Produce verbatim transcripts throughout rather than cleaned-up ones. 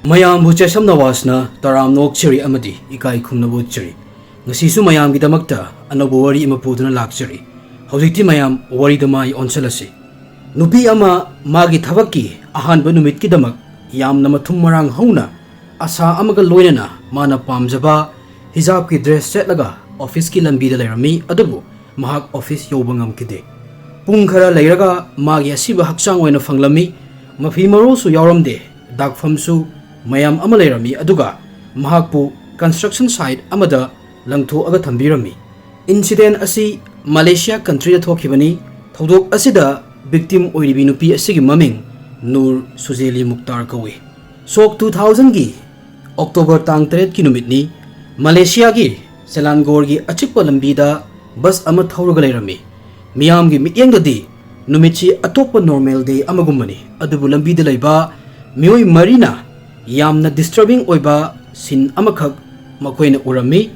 ꯃꯌꯥꯝꯕꯨ ꯆꯦꯁꯝ ꯅꯋꯥꯖꯅ ꯇꯔꯥꯝꯅ ꯑꯣꯛꯆꯔꯤ ꯑꯃꯗꯤ ꯏꯀꯥꯏ ꯈꯨꯝꯅꯕ ꯎꯠꯆꯔꯤ꯫ ꯉꯁꯤꯁꯨ ꯃꯌꯥꯝꯒꯤꯗꯃꯛꯇ ꯑꯅꯧꯕ ꯋꯥꯔꯤ ꯑꯃ ꯄꯨꯗꯨꯅ ꯂꯥꯛꯆꯔꯤ꯫ ꯍꯧꯖꯤꯛꯇꯤ ꯃꯌꯥꯝ ꯋꯥꯔꯤꯗ ꯃꯥꯏ ꯑꯣꯟꯁꯤꯜꯂꯁꯤ꯫ ꯅꯨꯄꯤ ꯑꯃ ꯃꯥꯒꯤ ꯊꯕꯛꯀꯤ ꯑꯍꯥꯟꯕ ꯅꯨꯃꯤꯠꯀꯤꯗꯃꯛ ꯌꯥꯝꯅ ꯃꯊꯨꯝ ꯃꯔꯥꯡ ꯍꯧꯅ ꯑꯁꯥ ꯑꯃꯒ ꯂꯣꯏꯅꯅ ꯃꯥꯅ ꯄꯥꯝꯖꯕ ꯍꯤꯖꯥꯕꯀꯤ ꯗ꯭ꯔꯦꯁ ꯁꯦꯠꯂꯒ ꯑꯣꯐꯤꯁꯀꯤ ꯂꯝꯕꯤꯗ ꯂꯩꯔꯝꯃꯤ, ꯑꯗꯨꯕꯨ ꯃꯍꯥꯛ ꯑꯣꯐꯤꯁ ꯌꯧꯕ ꯉꯝꯈꯤꯗꯦ꯫ ꯄꯨꯡ ꯈꯔ ꯂꯩꯔꯒ ꯃꯥꯒꯤ ꯑꯁꯤꯕ ꯍꯛꯆꯥꯡ ꯑꯣꯏꯅ ꯐꯪꯂꯝꯃꯤ꯫ ꯃꯐꯤ ꯃꯔꯣꯜꯁꯨ ꯌꯥꯎꯔꯝꯗꯦ, ꯗꯥꯛꯐꯝꯁꯨ ꯃꯌꯥꯝ ꯑꯃ ꯂꯩꯔꯝꯃꯤ, ꯑꯗꯨꯒ ꯃꯍꯥꯛꯄꯨ ꯀꯟꯁꯇ꯭ꯔꯛꯁꯟ ꯁꯥꯏꯠ ꯑꯃꯗ ꯂꯪꯊꯣꯛꯑꯒ ꯊꯝꯕꯤꯔꯝꯃꯤ꯫ ꯏꯟꯁꯤꯗꯦꯟ ꯑꯁꯤ ꯃꯂꯦꯁꯤꯌꯥ ꯀꯟꯇ꯭ꯔꯤꯗ ꯊꯣꯛꯈꯤꯕꯅꯤ꯫ ꯊꯧꯗꯣꯛ ꯑꯁꯤꯗ ꯚꯤꯛꯇꯤꯝ ꯑꯣꯏꯔꯤꯕꯤ ꯅꯨꯄꯤ ꯑꯁꯤꯒꯤ ꯃꯃꯤꯡ ꯅꯨꯔ ꯁꯨꯖꯦꯂꯤ ꯃꯨꯛꯇꯥꯔ ꯀꯧꯏ꯫ ꯁꯣꯛ ꯇꯨ ꯊꯥꯎꯖꯟꯒꯤ ꯑꯣꯛꯇꯣꯕꯔ ꯇꯥꯡ ꯇꯔꯦꯠꯀꯤ ꯅꯨꯃꯤꯠꯅꯤ꯫ ꯃꯂꯦꯁꯤꯌꯥꯒꯤ ꯁꯦꯂꯥꯟꯒꯣꯔꯒꯤ ꯑꯆꯤꯛꯄ ꯂꯝꯕꯤꯗ ꯕꯁ ꯑꯃ ꯊꯧꯔꯒ ꯂꯩꯔꯝꯃꯤ꯫ ꯃꯤꯌꯥꯝꯒꯤ ꯃꯤꯠꯌꯦꯡꯗꯗꯤ ꯅꯨꯃꯤꯠꯁꯤ ꯑꯇꯣꯞꯄ ꯅꯣꯔꯃꯦꯜ ꯗꯦ ꯑꯃꯒꯨꯝꯕꯅꯤ, ꯑꯗꯨꯕꯨ ꯂꯝꯕꯤꯗ ꯂꯩꯕ ꯃꯤꯑꯣꯏ ꯃꯔꯤꯅ ꯌꯥꯝꯅ ꯗꯤꯁꯇꯔꯕꯤꯡ ꯑꯣꯏꯕ ꯁꯤꯟ ꯑꯃꯈꯛ ꯃꯈꯣꯏꯅ ꯎꯔꯝꯃꯤ꯫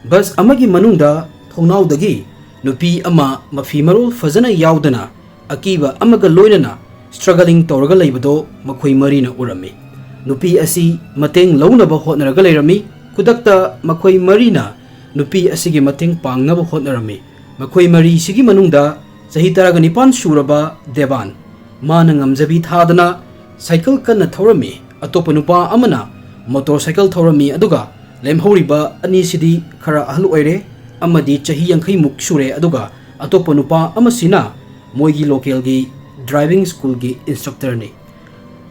ꯕꯁ ꯑꯃꯒꯤ ꯃꯅꯨꯡꯗ ꯊꯣꯡꯅꯥꯎꯗꯒꯤ ꯅꯨꯄꯤ ꯑꯃ ꯃꯐꯤ ꯃꯔꯣꯜ ꯐꯖꯅ ꯌꯥꯎꯗꯅ ꯑꯀꯤꯕ ꯑꯃꯒ ꯂꯣꯏꯅꯅ ꯁ꯭ꯇ꯭ꯔꯒꯂꯤꯡ ꯇꯧꯔꯒ ꯂꯩꯕꯗꯣ ꯃꯈꯣꯏ ꯃꯔꯤꯅ ꯎꯔꯝꯃꯤ꯫ ꯅꯨꯄꯤ ꯑꯁꯤ ꯃꯇꯦꯡ ꯂꯧꯅꯕ ꯍꯣꯠꯅꯔꯒ ꯂꯩꯔꯝꯃꯤ꯫ ꯈꯨꯗꯛꯇ ꯃꯈꯣꯏ ꯃꯔꯤꯅ ꯅꯨꯄꯤ ꯑꯁꯤꯒꯤ ꯃꯇꯦꯡ ꯄꯥꯡꯅꯕ ꯍꯣꯠꯅꯔꯝꯃꯤ꯫ ꯃꯈꯣꯏ ꯃꯔꯤꯁꯤꯒꯤ ꯃꯅꯨꯡꯗ ꯆꯍꯤ ꯇꯔꯥꯒ ꯅꯤꯄꯥꯟ ꯁꯨꯔꯕ ꯗꯦꯕꯥꯟ, ꯃꯥꯅ ꯉꯝꯖꯕꯤ ꯊꯥꯗꯅ ꯁꯥꯏꯀꯜ ꯀꯟꯅ ꯊꯧꯔꯝꯃꯤ꯫ ꯑꯇꯣꯞꯄ ꯅꯨꯄꯥ ꯑꯃꯅ ꯃꯣꯇꯣꯔ ꯁꯥꯏꯀꯜ ꯊꯧꯔꯝꯃꯤ, ꯑꯗꯨꯒ ꯂꯦꯝꯍꯧꯔꯤꯕ ꯑꯅꯤꯁꯤꯗꯤ ꯈꯔ ꯑꯍꯜ ꯑꯣꯏꯔꯦ, ꯑꯃꯗꯤ ꯆꯍꯤ ꯌꯥꯡꯈꯩ ꯃꯨꯛ ꯁꯨꯔꯦ, ꯑꯗꯨꯒ ꯑꯇꯣꯞꯄ ꯅꯨꯄꯥ ꯑꯃꯁꯤꯅ ꯃꯣꯏꯒꯤ ꯂꯣꯀꯦꯜꯒꯤ ꯗ꯭ꯔꯥꯏꯚꯤꯡ ꯁ꯭ꯀꯨꯜꯒꯤ ꯏꯟꯁꯇ꯭ꯔꯛꯇꯔꯅꯤ꯫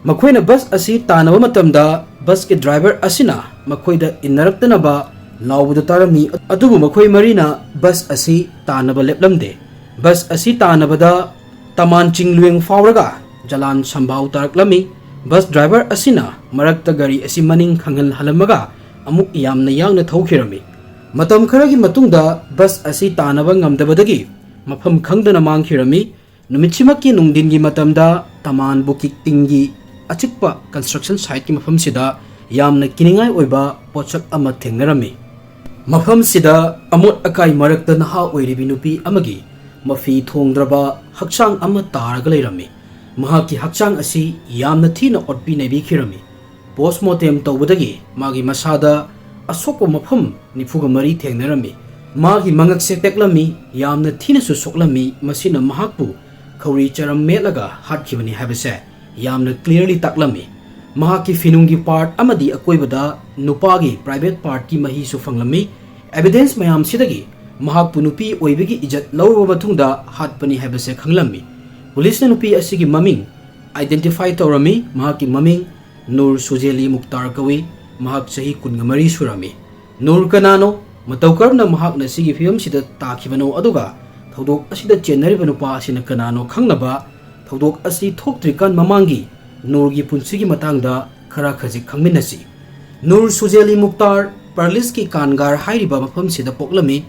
ꯃꯈꯣꯏꯅ ꯕꯁ ꯑꯁꯤ ꯇꯥꯟꯅꯕ ꯃꯇꯝꯗ ꯕꯁꯀꯤ ꯗ꯭ꯔꯥꯏꯚꯔ ꯑꯁꯤꯅ ꯃꯈꯣꯏꯗ ꯏꯟꯅꯔꯛꯇꯅꯕ ꯂꯥꯎꯕꯗꯨ ꯇꯥꯔꯝꯃꯤ, ꯑꯗꯨꯕꯨ ꯃꯈꯣꯏ ꯃꯔꯤꯅ ꯕꯁ ꯑꯁꯤ ꯇꯥꯟꯅꯕ ꯂꯦꯞꯂꯝꯗꯦ꯫ ꯕꯁ ꯑꯁꯤ ꯇꯥꯟꯅꯕꯗ ꯇꯃꯥꯟ ꯆꯤꯡꯂꯨꯌꯦꯡ ꯐꯥꯎꯔꯒ ꯖꯂꯥꯟ ꯁꯝꯚꯥꯎ ꯇꯥꯔꯛꯂꯝꯃꯤ꯫ ꯕꯁ ꯗ꯭ꯔꯥꯏꯚꯔ ꯑꯁꯤꯅ ꯃꯔꯛꯇ ꯒꯥꯔꯤ ꯑꯁꯤ ꯃꯅꯤꯡ ꯈꯪꯍꯟ ꯍꯜꯂꯝꯃꯒ ꯑꯃꯨꯛ ꯌꯥꯝꯅ ꯌꯥꯡꯅ ꯊꯧꯈꯤꯔꯝꯃꯤ꯫ ꯃꯇꯝ ꯈꯔꯒꯤ ꯃꯇꯨꯡꯗ ꯕꯁ ꯑꯁꯤ ꯇꯥꯟꯅꯕ ꯉꯝꯗꯕꯗꯒꯤ ꯃꯐꯝ ꯈꯪꯗꯅ ꯃꯥꯡꯈꯤꯔꯝꯃꯤ꯫ ꯅꯨꯃꯤꯠꯁꯤꯃꯛꯀꯤ ꯅꯨꯡꯊꯤꯟꯒꯤ ꯃꯇꯝꯗ ꯇꯃꯥꯟ ꯕꯨꯀꯤꯛ ꯇꯤꯡꯒꯤ ꯑꯆꯤꯛꯄ ꯀꯟꯁꯇ꯭ꯔꯛꯁꯟ ꯁꯥꯏꯠꯀꯤ ꯃꯐꯝꯁꯤꯗ ꯌꯥꯝꯅ ꯀꯤꯅꯤꯡꯉꯥꯏ ꯑꯣꯏꯕ ꯄꯣꯠꯁꯛ ꯑꯃ ꯊꯦꯡꯅꯔꯝꯃꯤ꯫ ꯃꯐꯝꯁꯤꯗ ꯑꯃꯣꯠ ꯑꯀꯥꯏ ꯃꯔꯛꯇ ꯅꯍꯥ ꯑꯣꯏꯔꯤꯕꯤ ꯅꯨꯄꯤ ꯑꯃꯒꯤ ꯃꯐꯤ ꯊꯣꯡꯗ꯭ꯔꯕ ꯍꯛꯆꯥꯡ ꯑꯃ ꯇꯥꯔꯒ ꯂꯩꯔꯝꯃꯤ꯫ ꯃꯍꯥꯛꯀꯤ ꯍꯛꯆꯥꯡ ꯑꯁꯤ ꯌꯥꯝꯅ ꯊꯤꯅ ꯑꯣꯠꯄꯤ ꯅꯩꯕꯤꯈꯤꯔꯝꯃꯤ꯫ Post mortem ꯇꯧꯕꯗꯒꯤ ꯃꯥꯒꯤ ꯃꯁꯥꯗ ꯑꯁꯣꯛꯄ ꯃꯐꯝ ꯅꯤꯐꯨꯒ ꯃꯔꯤ ꯊꯦꯡꯅꯔꯝꯃꯤ꯫ ꯃꯥꯒꯤ ꯃꯉꯛꯁꯦ ꯇꯦꯛꯂꯝꯃꯤ, ꯌꯥꯝꯅ ꯊꯤꯅꯁꯨ ꯁꯣꯛꯂꯝꯃꯤ꯫ ꯃꯁꯤꯅ ꯃꯍꯥꯛꯄꯨ ꯈꯧꯔꯤ ꯆꯔꯝ ꯃꯦꯠꯂꯒ ꯍꯥꯠꯈꯤꯕꯅꯤ ꯍꯥꯏꯕꯁꯦ ꯌꯥꯝꯅ clearly ꯇꯥꯛꯂꯝꯃꯤ꯫ ꯃꯍꯥꯛꯀꯤ ꯐꯤꯅꯨꯡꯒꯤ part ꯑꯃꯗꯤ ꯑꯀꯣꯏꯕꯗ ꯅꯨꯄꯥꯒꯤ private partꯀꯤ ꯃꯍꯤꯁꯨ ꯐꯪꯂꯝꯃꯤ꯫ Evidence ꯃꯌꯥꯝꯁꯤꯗꯒꯤ ꯃꯍꯥꯛꯄꯨ ꯅꯨꯄꯤ ꯑꯣꯏꯕꯒꯤ ꯏꯖꯠ ꯂꯧꯔꯕ ꯃꯇꯨꯡꯗ ꯍꯥꯠꯄꯅꯤ ꯍꯥꯏꯕꯁꯦ ꯈꯪꯂꯝꯃꯤ꯫ ꯄꯨꯂꯤꯁꯅ ꯅꯨꯄꯤ ꯑꯁꯤꯒꯤ ꯃꯃꯤꯡ identify ꯇꯧꯔꯝꯃꯤ꯫ ꯃꯍꯥꯛꯀꯤ ꯃꯃꯤꯡ ꯅꯨꯔ ꯁꯨꯖꯦꯂꯤ ꯃꯨꯛꯇꯥꯔ ꯀꯧꯏ꯫ ꯃꯍꯥꯛ ꯆꯍꯤ ꯀꯨꯟꯒ ꯃꯔꯤ ꯁꯨꯔꯝꯃꯤ꯫ ꯅꯨꯔ ꯀꯅꯥꯅꯣ? ꯃꯇꯧ ꯀꯔꯝꯅ ꯃꯍꯥꯛꯅ ꯁꯤꯒꯤ ꯐꯤꯕꯝꯁꯤꯗ ꯇꯥꯈꯤꯕꯅꯣ? ꯑꯗꯨꯒ ꯊꯧꯗꯣꯛ ꯑꯁꯤꯗ ꯆꯦꯟꯅꯔꯤꯕ ꯅꯨꯄꯥ ꯑꯁꯤꯅ ꯀꯅꯥꯅꯣ ꯈꯪꯅꯕ, ꯊꯧꯗꯣꯛ ꯑꯁꯤ ꯊꯣꯛꯇ꯭ꯔꯤꯀꯥꯟ ꯃꯃꯥꯡꯒꯤ ꯅꯨꯔꯒꯤ ꯄꯨꯟꯁꯤꯒꯤ ꯃꯇꯥꯡꯗ ꯈꯔ ꯈꯖꯤꯛ ꯈꯪꯃꯤꯟꯅꯁꯤ꯫ ꯅꯨꯔ ꯁꯨꯖꯦꯂꯤ ꯃꯨꯛꯇꯥꯔ ꯄꯔꯂꯤꯁꯀꯤ ꯀꯥꯟꯒꯥꯔ ꯍꯥꯏꯔꯤꯕ ꯃꯐꯝꯁꯤꯗ ꯄꯣꯛꯂꯝꯃꯤ꯫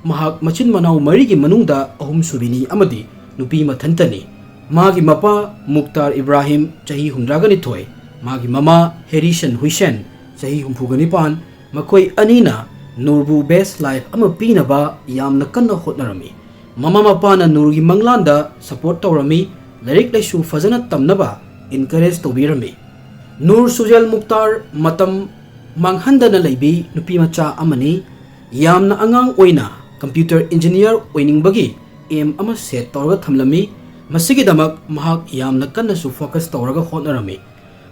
ꯃꯍꯥꯛ ꯃꯆꯤꯟ ꯃꯅꯥꯎ ꯃꯔꯤꯒꯤ ꯃꯅꯨꯡꯗ ꯑꯍꯨꯝꯁꯨꯕꯤꯅꯤ ꯑꯃꯗꯤ ꯅꯨꯄꯤ ꯃꯊꯟꯇꯅꯤ꯫ ꯃꯥꯒꯤ ꯃꯄꯥ ꯃꯨꯛꯇꯥꯔ ꯏꯕ꯭ꯔꯥꯍꯤꯝ, ꯆꯍꯤ ꯍꯨꯝꯗ꯭ꯔꯥꯒ ꯅꯤꯊꯣꯏ, ꯃꯥꯒꯤ ꯃꯃꯥ ꯍꯦꯔꯤꯁꯟ ꯍꯨꯏꯁꯦꯟ, ꯆꯍꯤ ꯍꯨꯝꯐꯨꯒ ꯅꯤꯄꯥꯟ, ꯃꯈꯣꯏ ꯑꯅꯤꯅ ꯅꯨꯔꯕꯨ best life ꯑꯃ ꯄꯤꯅꯕ ꯌꯥꯝꯅ ꯀꯟꯅ ꯍꯣꯠꯅꯔꯝꯃꯤ꯫ ꯃꯃꯥ ꯃꯄꯥꯅ ꯅꯨꯔꯒꯤ ꯃꯪꯂꯥꯟꯗ support ꯇꯧꯔꯝꯃꯤ, ꯂꯥꯏꯔꯤꯛ ꯂꯥꯏꯁꯨ ꯐꯖꯅ ꯇꯝꯅꯕ encourage ꯇꯧꯕꯤꯔꯝꯃꯤ꯫ ꯅꯨꯔ ꯁꯨꯖꯦꯜ ꯃꯨꯛꯇꯥꯔ ꯃꯇꯝ ꯃꯥꯡꯍꯟꯗꯅ ꯂꯩꯕꯤ ꯅꯨꯄꯤ ꯃꯆꯥ ꯑꯃꯅꯤ꯫ ꯌꯥꯝꯅ ꯑꯉꯥꯡ ꯑꯣꯏꯅ computer engineer ꯑꯣꯏꯅꯤꯡꯕꯒꯤ aim ꯑꯃ set ꯇꯧꯔꯒ ꯊꯝꯂꯝꯃꯤ꯫ ꯃꯁꯤꯒꯤꯗꯃꯛ ꯃꯍꯥꯛ ꯌꯥꯝꯅ ꯀꯟꯅꯁꯨ focus ꯇꯧꯔꯒ ꯍꯣꯠꯅꯔꯝꯃꯤ꯫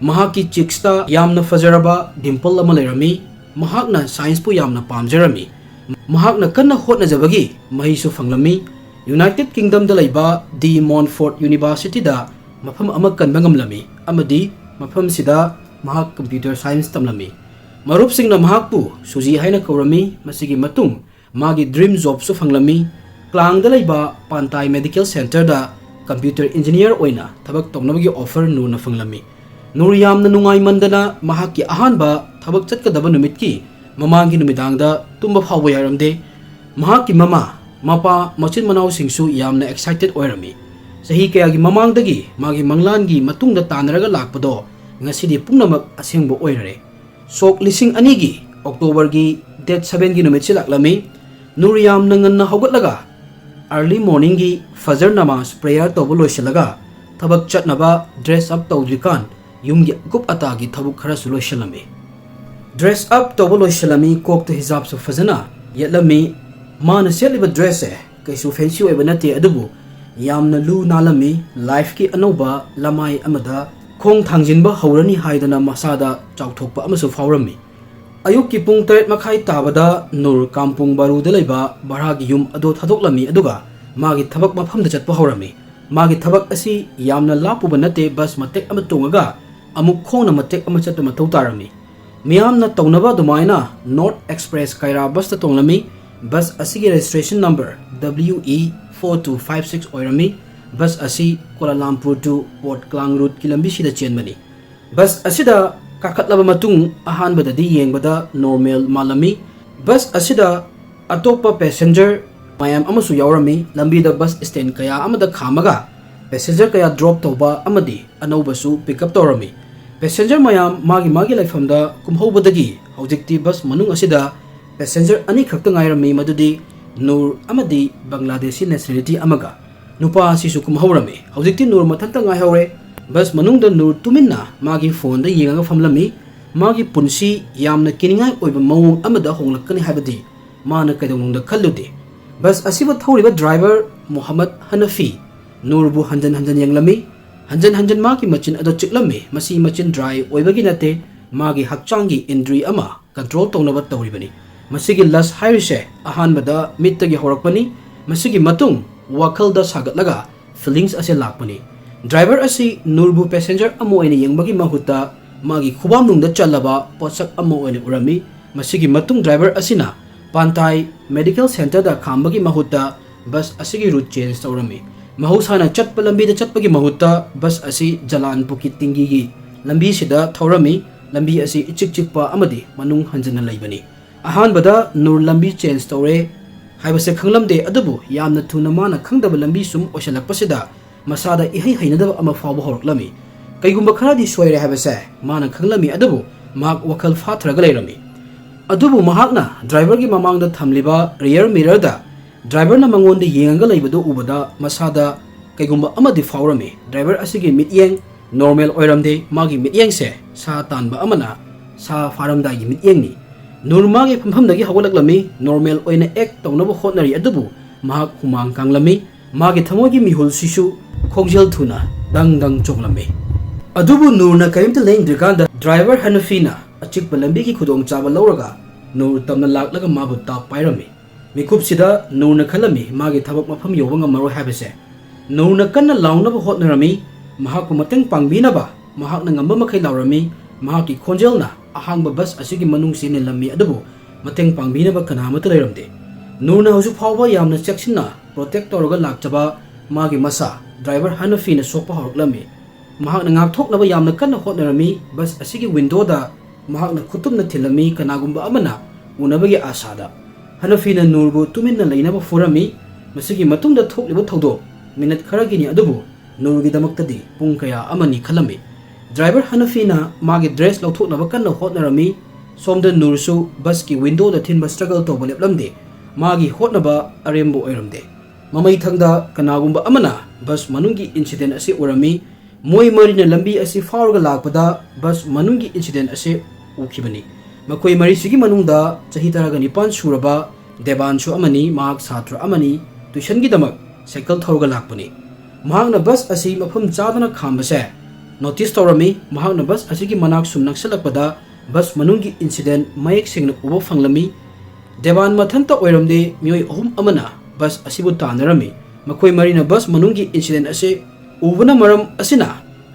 ꯃꯍꯥꯛꯀꯤ cheeks ꯇ ꯌꯥꯝꯅ ꯐꯖꯔꯕ dimple ꯑꯃ ꯂꯩꯔꯝꯃꯤ꯫ ꯃꯍꯥꯛꯅ science ꯄꯨ ꯌꯥꯝꯅ ꯄꯥꯝꯖꯔꯝꯃꯤ꯫ ꯃꯍꯥꯛꯅ ꯀꯟꯅ ꯍꯣꯠꯅꯖꯕꯒꯤ ꯃꯍꯩꯁꯨ ꯐꯪꯂꯝꯃꯤ꯫ United Kingdom ꯗ ꯂꯩꯕ De Montfort University ꯗ ꯃꯐꯝ ꯑꯃ ꯀꯟꯕ ꯉꯝꯂꯝꯃꯤ ꯑꯃꯗꯤ ꯃꯐꯝꯁꯤꯗ ꯃꯍꯥꯛ computer science ꯇꯝꯂꯝꯃꯤ꯫ ꯃꯔꯨꯞꯁꯤꯡꯅ ꯃꯍꯥꯛꯄꯨ ꯁꯨꯖꯤ ꯍꯥꯏꯅ ꯀꯧꯔꯝꯃꯤ꯫ ꯃꯁꯤꯒꯤ ꯃꯇꯨꯡ ꯃꯥꯒꯤ dream job ꯁꯨ ꯐꯪꯂꯝꯃꯤ꯫ ꯀ꯭ꯂꯥꯡꯗ ꯂꯩꯕ ꯄꯥꯟꯇꯥꯏ Medical Center ꯗ computer engineer ꯑꯣꯏꯅ ꯊꯕꯛ ꯇꯧꯅꯕꯒꯤ offer ꯅꯨꯔꯅ ꯐꯪꯂꯝꯃꯤ꯫ ꯅꯨꯔ ꯌꯥꯝꯅ ꯅꯨꯡꯉꯥꯏꯃꯟꯗꯅ ꯃꯍꯥꯛꯀꯤ ꯑꯍꯥꯟꯕ ꯊꯕꯛ ꯆꯠꯀꯗꯕ ꯅꯨꯃꯤꯠꯀꯤ ꯃꯃꯥꯡꯒꯤ ꯅꯨꯃꯤꯗꯥꯡꯗ ꯇꯨꯝꯕ ꯐꯥꯎꯕ ꯌꯥꯔꯝꯗꯦ꯫ ꯃꯍꯥꯛꯀꯤ ꯃꯃꯥ, ꯃꯄꯥ, ꯃꯆꯤꯟ ꯃꯅꯥꯎꯁꯤꯡꯁꯨ ꯌꯥꯝꯅ excited ꯑꯣꯏꯔꯝꯃꯤ꯫ ꯆꯍꯤ ꯀꯌꯥꯒꯤ ꯃꯃꯥꯡꯗꯒꯤ ꯃꯥꯒꯤ ꯃꯪꯂꯥꯟꯒꯤ ꯃꯇꯨꯡꯗ ꯇꯥꯟꯅꯔꯒ ꯂꯥꯛꯄꯗꯣ ꯉꯁꯤꯗꯤ ꯄꯨꯝꯅꯃꯛ ꯑꯁꯦꯡꯕ ꯑꯣꯏꯔꯔꯦ꯫ ꯁꯣꯛ ꯂꯤꯁꯤꯡ ꯑꯅꯤꯒꯤ October ꯒꯤ date seven ꯒꯤ ꯅꯨꯃꯤꯠꯁꯤ ꯂꯥꯛꯂꯝꯃꯤ꯫ ꯅꯨꯔ ꯌꯥꯝꯅ ꯉꯟꯅ ꯍꯧꯒꯠꯂꯒ early morning ꯒꯤ ꯐꯖꯔ ꯅꯃꯥꯖ prayer ꯇꯧꯕ ꯂꯣꯏꯁꯤꯜꯂꯒ ꯊꯕꯛ ꯆꯠꯅꯕ dress up ꯇꯧꯗ꯭ꯔꯤꯀꯥꯟ ꯌꯨꯝꯒꯤ ꯑꯀꯨꯞ ꯑꯇꯥꯒꯤ ꯊꯕꯛ ꯈꯔꯁꯨ ꯂꯣꯏꯁꯤꯜꯂꯝꯃꯤ꯫ Dress up ꯇꯧꯕ ꯂꯣꯏꯁꯤꯜꯂꯝꯃꯤ, ꯀꯣꯛꯇ ꯍꯤꯖꯥꯕꯁꯨ ꯐꯖꯅ ꯌꯦꯠꯂꯝꯃꯤ꯫ ꯃꯥꯅ ꯁꯦꯠꯂꯤꯕ dress ꯁꯦ ꯀꯩꯁꯨ fancy ꯑꯣꯏꯕ ꯅꯠꯇꯦ, ꯑꯗꯨꯕꯨ ꯌꯥꯝꯅ ꯂꯨ ꯅꯥꯜꯂꯝꯃꯤ꯫ Life ꯀꯤ ꯑꯅꯧꯕ ꯂꯃꯥꯏ ꯑꯃꯗ ꯈꯣꯡ ꯊꯥꯡꯖꯤꯟꯕ ꯍꯧꯔꯅꯤ ꯍꯥꯏꯗꯅ ꯃꯁꯥꯗ ꯆꯥꯎꯊꯣꯛꯄ ꯑꯃꯁꯨ ꯐꯥꯎꯔꯝꯃꯤ꯫ ꯑꯌꯨꯛꯀꯤ ꯄꯨꯡ ꯇꯔꯦꯠ ꯃꯈꯥꯏ ꯇꯥꯕꯗ ꯅꯨꯔ ꯀꯥꯝꯄꯨꯡ ꯕꯥꯔꯨꯗ ꯂꯩꯕ ꯚꯔꯥꯒꯤ ꯌꯨꯝ ꯑꯗꯨ ꯊꯥꯗꯣꯛꯂꯝꯃꯤ, ꯑꯗꯨꯒ ꯃꯥꯒꯤ ꯊꯕꯛ ꯃꯐꯝꯗ ꯆꯠꯄ ꯍꯧꯔꯝꯃꯤ꯫ ꯃꯥꯒꯤ ꯊꯕꯛ ꯑꯁꯤ ꯌꯥꯝꯅ ꯂꯥꯞꯄꯨꯕ ꯅꯠꯇꯦ, bus ꯃꯇꯦꯛ ꯑꯃ ꯇꯣꯡꯉꯒ ꯑꯃꯨꯛ ꯈꯣꯡꯅ ꯃꯇꯦꯛ ꯑꯃ ꯆꯠꯄ ꯃꯊꯧ ꯇꯥꯔꯝꯃꯤ꯫ ꯃꯤꯌꯥꯝꯅ ꯇꯧꯅꯕ ꯑꯗꯨꯃꯥꯏꯅ North Express ꯀꯩꯔꯥ bus ꯇ ꯇꯣꯡꯂꯝꯃꯤ꯫ Bus ꯑꯁꯤꯒꯤ registration number W E four two five six ꯑꯣꯏꯔꯝꯃꯤ꯫ Bus ꯑꯁꯤ Kuala Lumpur to Port Klang route ꯀꯤ ꯂꯝꯕꯤꯁꯤꯗ ꯆꯦꯟꯕꯅꯤ꯫ Bus ꯑꯁꯤꯗ ꯀꯥꯈꯠꯂꯕ ꯃꯇꯨꯡ ꯑꯍꯥꯟꯕꯗꯗꯤ ꯌꯦꯡꯕꯗ normal ꯃꯥꯜꯂꯝꯃꯤ꯫ Bus ꯑꯁꯤꯗ ꯑꯇꯣꯞꯄ passenger ꯃꯌꯥꯝ ꯑꯃꯁꯨ ꯌꯥꯎꯔꯝꯃꯤ꯫ ꯂꯝꯕꯤꯗ bus stand ꯀꯌꯥ ꯑꯃꯗ ꯈꯥꯝꯃꯒ passenger ꯀꯌꯥ drop ꯇꯧꯕ ꯑꯃꯗꯤ ꯑꯅꯧꯕꯁꯨ pick up ꯇꯧꯔꯝꯃꯤ꯫ Passenger ꯃꯌꯥꯝ ꯃꯥꯒꯤ ꯃꯥꯒꯤ ꯂꯩꯐꯝꯗ ꯀꯨꯝꯍꯧꯕꯗꯒꯤ ꯍꯧꯖꯤꯛꯇꯤ bus ꯃꯅꯨꯡ ꯑꯁꯤꯗ passenger ꯑꯅꯤꯈꯛꯇ ꯉꯥꯏꯔꯝꯃꯤ, ꯃꯗꯨꯗꯤ ꯅꯨꯔ ꯑꯃꯗꯤ ꯕꯪꯒ꯭ꯂꯥꯗꯦꯁꯤ nationality ꯑꯃꯒ꯫ ꯅꯨꯄꯥ ꯑꯁꯤꯁꯨ ꯀꯨꯝꯍꯧꯔꯝꯃꯤ꯫ ꯍꯧꯖꯤꯛꯇꯤ ꯅꯨꯔ ꯃꯊꯟꯇ ꯉꯥꯏꯍꯧꯔꯦ꯫ Bus ꯃꯅꯨꯡꯗ ꯅꯨꯔ ꯇꯨꯃꯤꯟꯅ ꯃꯥꯒꯤ phone ꯗ ꯌꯦꯡꯉꯒ ꯐꯝꯂꯝꯃꯤ꯫ ꯃꯥꯒꯤ ꯄꯨꯟꯁꯤ ꯌꯥꯝꯅ ꯀꯤꯅꯤꯡꯉꯥꯏ ꯑꯣꯏꯕ ꯃꯑꯣꯡ ꯑꯃꯗ ꯍꯣꯡꯂꯛꯀꯅꯤ ꯍꯥꯏꯕꯗꯤ ꯃꯥꯅ ꯀꯩꯗꯧꯅꯨꯡꯗ ꯈꯜꯂꯨꯗꯦ꯫ Bus ꯑꯁꯤꯕꯨ ꯊꯧꯔꯤꯕ driver ꯃꯨꯍꯝꯃꯗ ꯍꯅꯐꯤ ꯅꯨꯔꯕꯨ ꯍꯟꯖꯟ ꯍꯟꯖꯟ ꯌꯦꯡꯂꯝꯃꯤ꯫ ꯍꯟꯖꯟ ꯍꯟꯖꯟ ꯃꯥꯒꯤ ꯃꯆꯤꯟ ꯑꯗꯨ ꯆꯤꯛꯂꯝꯃꯤ꯫ ꯃꯁꯤ ꯃꯆꯤꯟ dry ꯑꯣꯏꯕꯒꯤ ꯅꯠꯇꯦ, ꯃꯥꯒꯤ ꯍꯛꯆꯥꯡꯒꯤ ꯏꯟꯗ꯭ꯔꯤ ꯑꯃ control ꯇꯧꯅꯕ ꯇꯧꯔꯤꯕꯅꯤ꯫ ꯃꯁꯤꯒꯤ lust ꯍꯥꯏꯔꯤꯁꯦ ꯑꯍꯥꯟꯕꯗ ꯃꯤꯠꯇꯒꯤ ꯍꯧꯔꯛꯄꯅꯤ, ꯃꯁꯤꯒꯤ ꯃꯇꯨꯡ ꯋꯥꯈꯜꯗ ꯁꯥꯒꯠꯂꯒ feelings ꯑꯁꯤ ꯂꯥꯛꯄꯅꯤ꯫ Driver ꯑꯁꯤ ꯅꯨꯔꯕꯨ passenger ꯑꯃ ꯑꯣꯏꯅ ꯌꯦꯡꯕꯒꯤ ꯃꯍꯨꯠꯇ ꯃꯥꯒꯤ ꯈꯨꯕꯥꯝꯅꯨꯡꯗ ꯆꯜꯂꯕ ꯄꯣꯠꯁꯛ ꯑꯃ ꯑꯣꯏꯅ ꯎꯔꯝꯃꯤ꯫ ꯃꯁꯤꯒꯤ ꯃꯇꯨꯡ driver ꯑꯁꯤꯅ ꯄꯥꯟꯇꯥꯏ medical center ꯗ ꯈꯥꯝꯕꯒꯤ ꯃꯍꯨꯠꯇ bus ꯑꯁꯤꯒꯤ route change ꯇꯧꯔꯝꯃꯤ꯫ ꯃꯍꯧꯁꯥꯅ ꯆꯠꯄ ꯂꯝꯕꯤꯗ ꯆꯠꯄꯒꯤ ꯃꯍꯨꯠꯇ bus ꯑꯁꯤ ꯖꯂꯥꯟ ꯄꯨꯀꯤꯠ ꯇꯤꯡꯒꯤꯒꯤ ꯂꯝꯕꯤꯁꯤꯗ ꯊꯧꯔꯝꯃꯤ꯫ ꯂꯝꯕꯤ ꯑꯁꯤ ꯏꯆꯤꯛ ꯆꯤꯛꯄ ꯑꯃꯗꯤ ꯃꯅꯨꯡ ꯍꯟꯖꯤꯟꯅ ꯂꯩꯕꯅꯤ꯫ ꯑꯍꯥꯟꯕꯗ ꯅꯨꯔ ꯂꯝꯕꯤ change ꯇꯧꯔꯦ ꯍꯥꯏꯕꯁꯦ ꯈꯪꯂꯝꯗꯦ, ꯑꯗꯨꯕꯨ ꯌꯥꯝꯅ ꯊꯨꯅ ꯃꯥꯅ ꯈꯪꯗꯕ ꯂꯝꯕꯤ ꯁꯨꯝ ꯑꯣꯏꯁꯤꯜꯂꯛꯄꯁꯤꯗ ꯃꯁꯥꯗ ꯏꯍꯩ ꯍꯩꯅꯗꯕ ꯑꯃ ꯐꯥꯎꯕ ꯍꯧꯔꯛꯂꯝꯃꯤ꯫ ꯀꯩꯒꯨꯝꯕ ꯈꯔꯗꯤ ꯁꯣꯏꯔꯦ ꯍꯥꯏꯕꯁꯦ ꯃꯥꯅ ꯈꯪꯂꯝꯃꯤ, ꯑꯗꯨꯕꯨ ꯃꯍꯥꯛ ꯋꯥꯈꯜ ꯐꯥꯊꯔꯒ ꯂꯩꯔꯝꯃꯤ꯫ ꯑꯗꯨꯕꯨ ꯃꯍꯥꯛꯅ driver ꯒꯤ ꯃꯃꯥꯡꯗ ꯊꯝꯂꯤꯕ rear mirror ꯗ driver ꯅ ꯃꯉꯣꯟꯗ ꯌꯦꯡꯉꯒ ꯂꯩꯕꯗꯨ ꯎꯕꯗ ꯃꯁꯥꯗ ꯀꯩꯒꯨꯝꯕ ꯑꯃꯗꯤ ꯐꯥꯎꯔꯝꯃꯤ꯫ Driver ꯑꯁꯤꯒꯤ ꯃꯤꯠꯌꯦꯡ ꯅꯣꯔꯃꯦꯜ ꯑꯣꯏꯔꯝꯗꯦ꯫ ꯃꯥꯒꯤ ꯃꯤꯠꯌꯦꯡꯁꯦ ꯁꯥ ꯇꯥꯟꯕ ꯑꯃꯅ ꯁꯥ ꯐꯥꯔꯝꯗꯥꯏꯒꯤ ꯃꯤꯠꯌꯦꯡꯅꯤ꯫ ꯅꯨꯔ ꯃꯥꯒꯤ ꯐꯝꯐꯝꯗꯒꯤ ꯍꯧꯒꯠꯂꯛꯂꯝꯃꯤ꯫ ꯅꯣꯔꯃꯦꯜ ꯑꯣꯏꯅ ꯑꯦꯛ ꯇꯧꯅꯕ ꯍꯣꯠꯅꯔꯤ, ꯑꯗꯨꯕꯨ ꯃꯍꯥꯛ ꯍꯨꯃꯥꯡ ꯀꯥꯡꯂꯝꯃꯤ꯫ ꯃꯥꯒꯤ ꯊꯃꯣꯏꯒꯤ ꯃꯤꯍꯨꯜꯁꯤꯁꯨ ꯈꯣꯡꯖꯦꯜ ꯊꯨꯅ ꯗꯪ ꯗꯪ ꯆꯣꯡꯂꯝꯃꯤ꯫ ꯑꯗꯨꯕꯨ ꯅꯨꯔꯅ ꯀꯔꯤꯝꯇ ꯂꯦꯡꯗ꯭ꯔꯤꯀꯥꯟꯗ ꯗ꯭ꯔꯥꯏꯚꯔ ꯍꯅꯐꯤꯅ ꯑꯆꯤꯛꯄ ꯂꯝꯕꯤꯒꯤ ꯈꯨꯗꯣꯡꯆꯥꯕ ꯂꯧꯔꯒ ꯅꯨꯔ ꯇꯞꯅ ꯂꯥꯛꯂꯒ ꯃꯥꯕꯨ ꯇꯥꯞ ꯄꯥꯏꯔꯝꯃꯤ꯫ ꯃꯤꯀꯨꯞꯁꯤꯗ ꯅꯨꯔꯅ ꯈꯜꯂꯝꯃꯤ ꯃꯥꯒꯤ ꯊꯕꯛ ꯃꯐꯝ ꯌꯧꯕ ꯉꯝꯃꯔꯣꯏ ꯍꯥꯏꯕꯁꯦ꯫ ꯅꯨꯔꯅ ꯀꯟꯅ ꯂꯥꯎꯅꯕ ꯍꯣꯠꯅꯔꯝꯃꯤ꯫ ꯃꯍꯥꯛꯄꯨ ꯃꯇꯦꯡ ꯄꯥꯡꯕꯤꯅꯕ ꯃꯍꯥꯛꯅ ꯉꯝꯕ ꯃꯈꯩ ꯂꯥꯎꯔꯝꯃꯤ꯫ ꯃꯍꯥꯛꯀꯤ ꯈꯣꯟꯖꯦꯜꯅ ꯑꯍꯥꯡꯕ ꯕꯁ ꯑꯁꯤꯒꯤ ꯃꯅꯨꯡ ꯆꯦꯟꯁꯤꯜꯂꯝꯃꯤ, ꯑꯗꯨꯕꯨ ꯃꯇꯦꯡ ꯄꯥꯡꯕꯤꯅꯕ ꯀꯅꯥ ꯑꯃꯠꯇ ꯂꯩꯔꯝꯗꯦ꯫ ꯅꯨꯔꯅ ꯍꯧꯖꯤꯛ ꯐꯥꯎꯕ ꯌꯥꯝꯅ ꯆꯦꯛꯁꯤꯟꯅ ꯄ꯭ꯔꯣꯇꯦꯛ ꯇꯧꯔꯒ ꯂꯥꯛꯆꯕ ꯃꯥꯒꯤ ꯃꯁꯥ ꯗ꯭ꯔꯥꯏꯚꯔ ꯍꯅꯐꯤꯅ ꯁꯣꯛꯄ ꯍꯧꯔꯛꯂꯝꯃꯤ꯫ ꯃꯍꯥꯛꯅ ꯉꯥꯛꯊꯣꯛꯅꯕ ꯌꯥꯝꯅ ꯀꯟꯅ ꯍꯣꯠꯅꯔꯝꯃꯤ꯫ ꯕꯁ ꯑꯁꯤꯒꯤ ꯋꯤꯟꯗꯣꯗ ꯃꯍꯥꯛꯅ ꯈꯨꯇꯨꯝꯅ ꯊꯤꯜꯂꯝꯃꯤ, ꯀꯅꯥꯒꯨꯝꯕ ꯑꯃꯅ ꯎꯅꯕꯒꯤ ꯑꯥꯁꯥꯗ꯫ ꯍꯅꯐꯤꯅ ꯅꯨꯔꯕꯨ ꯇꯨꯃꯤꯟꯅ ꯂꯩꯅꯕ ꯐꯨꯔꯝꯃꯤ꯫ ꯃꯁꯤꯒꯤ ꯃꯇꯨꯡꯗ ꯊꯣꯛꯂꯤꯕ ꯊꯧꯗꯣꯛ ꯃꯤꯅꯠ ꯈꯔꯒꯤꯅꯤ, ꯑꯗꯨꯕꯨ ꯅꯨꯔꯒꯤꯗꯃꯛꯇꯗꯤ ꯄꯨꯡ ꯀꯌꯥ ꯑꯃꯅꯤ ꯈꯜꯂꯝꯃꯤ꯫ ꯗ꯭ꯔꯥꯏꯚꯔ ꯍꯅꯐꯤꯅ ꯃꯥꯒꯤ ꯗ꯭ꯔꯦꯁ ꯂꯧꯊꯣꯛꯅꯕ ꯀꯟꯅ ꯍꯣꯠꯅꯔꯝꯃꯤ꯫ ꯁꯣꯝꯗ ꯅꯨꯔꯁꯨ ꯕꯁꯀꯤ ꯋꯤꯟꯗꯣꯗ ꯊꯤꯟꯕ ꯁ꯭ꯇ꯭ꯔꯒꯜ ꯇꯧꯕ ꯂꯦꯞꯂꯝꯗꯦ꯫ ꯃꯥꯒꯤ ꯍꯣꯠꯅꯕ ꯑꯔꯦꯝꯕ ꯑꯣꯏꯔꯝꯗꯦ꯫ ꯃꯃꯩꯊꯪꯗ ꯀꯅꯥꯒꯨꯝꯕ ꯑꯃꯅ ꯕꯁ ꯃꯅꯨꯡꯒꯤ ꯏꯟꯁꯤꯗꯦꯟ ꯑꯁꯤ ꯎꯔꯝꯃꯤ꯫ ꯃꯣꯏ ꯃꯔꯤꯅ ꯂꯝꯕꯤ ꯑꯁꯤ ꯐꯥꯎꯔꯒ ꯂꯥꯛꯄꯗ ꯕꯁ ꯃꯅꯨꯡꯒꯤ ꯏꯟꯁꯤꯗꯦꯟ ꯑꯁꯤ ꯎꯈꯤꯕꯅꯤ꯫ ꯃꯈꯣꯏ ꯃꯔꯤꯁꯤꯒꯤ ꯃꯅꯨꯡꯗ ꯆꯍꯤ ꯇꯔꯥꯒ ꯅꯤꯄꯥꯟ ꯁꯨꯔꯕ ꯗꯦꯕꯥꯟꯁꯨ ꯑꯃꯅꯤ꯫ ꯃꯍꯥꯛ ꯁꯥꯇ꯭ꯔ ꯑꯃꯅꯤ, ꯇ꯭ꯌꯨꯁꯟꯒꯤꯗꯃꯛ ꯁꯥꯏꯀꯜ ꯊꯧꯔꯒ ꯂꯥꯛꯄꯅꯤ꯫ ꯃꯍꯥꯛꯅ ꯕꯁ ꯑꯁꯤ ꯃꯐꯝ ꯆꯥꯗꯅ ꯈꯥꯝꯕꯁꯦ ꯅꯣꯇꯤꯁ ꯇꯧꯔꯝꯃꯤ꯫ ꯃꯍꯥꯛꯅ ꯕꯁ ꯑꯁꯤꯒꯤ ꯃꯅꯥꯛ ꯁꯨꯝ ꯅꯛꯁꯤꯜꯂꯛꯄꯗ ꯕꯁ ꯃꯅꯨꯡꯒꯤ ꯏꯟꯁꯤꯗꯦꯟ ꯃꯌꯦꯛ ꯁꯦꯡꯅ ꯎꯕ ꯐꯪꯂꯝꯃꯤ꯫ ꯗꯦꯕꯥꯟ ꯃꯊꯟꯇ ꯑꯣꯏꯔꯝꯗꯦ, ꯃꯤꯑꯣꯏ ꯑꯍꯨꯝ ꯑꯃꯅ ꯕꯁ ꯑꯁꯤꯕꯨ ꯇꯥꯟꯅꯔꯝꯃꯤ꯫ ꯃꯈꯣꯏ ꯃꯔꯤꯅ ꯕꯁ ꯃꯅꯨꯡꯒꯤ ꯏꯟꯁꯤꯗꯦꯟ ꯑꯁꯤ ꯎꯕꯅ ꯃꯔꯝ ꯑꯁꯤꯅ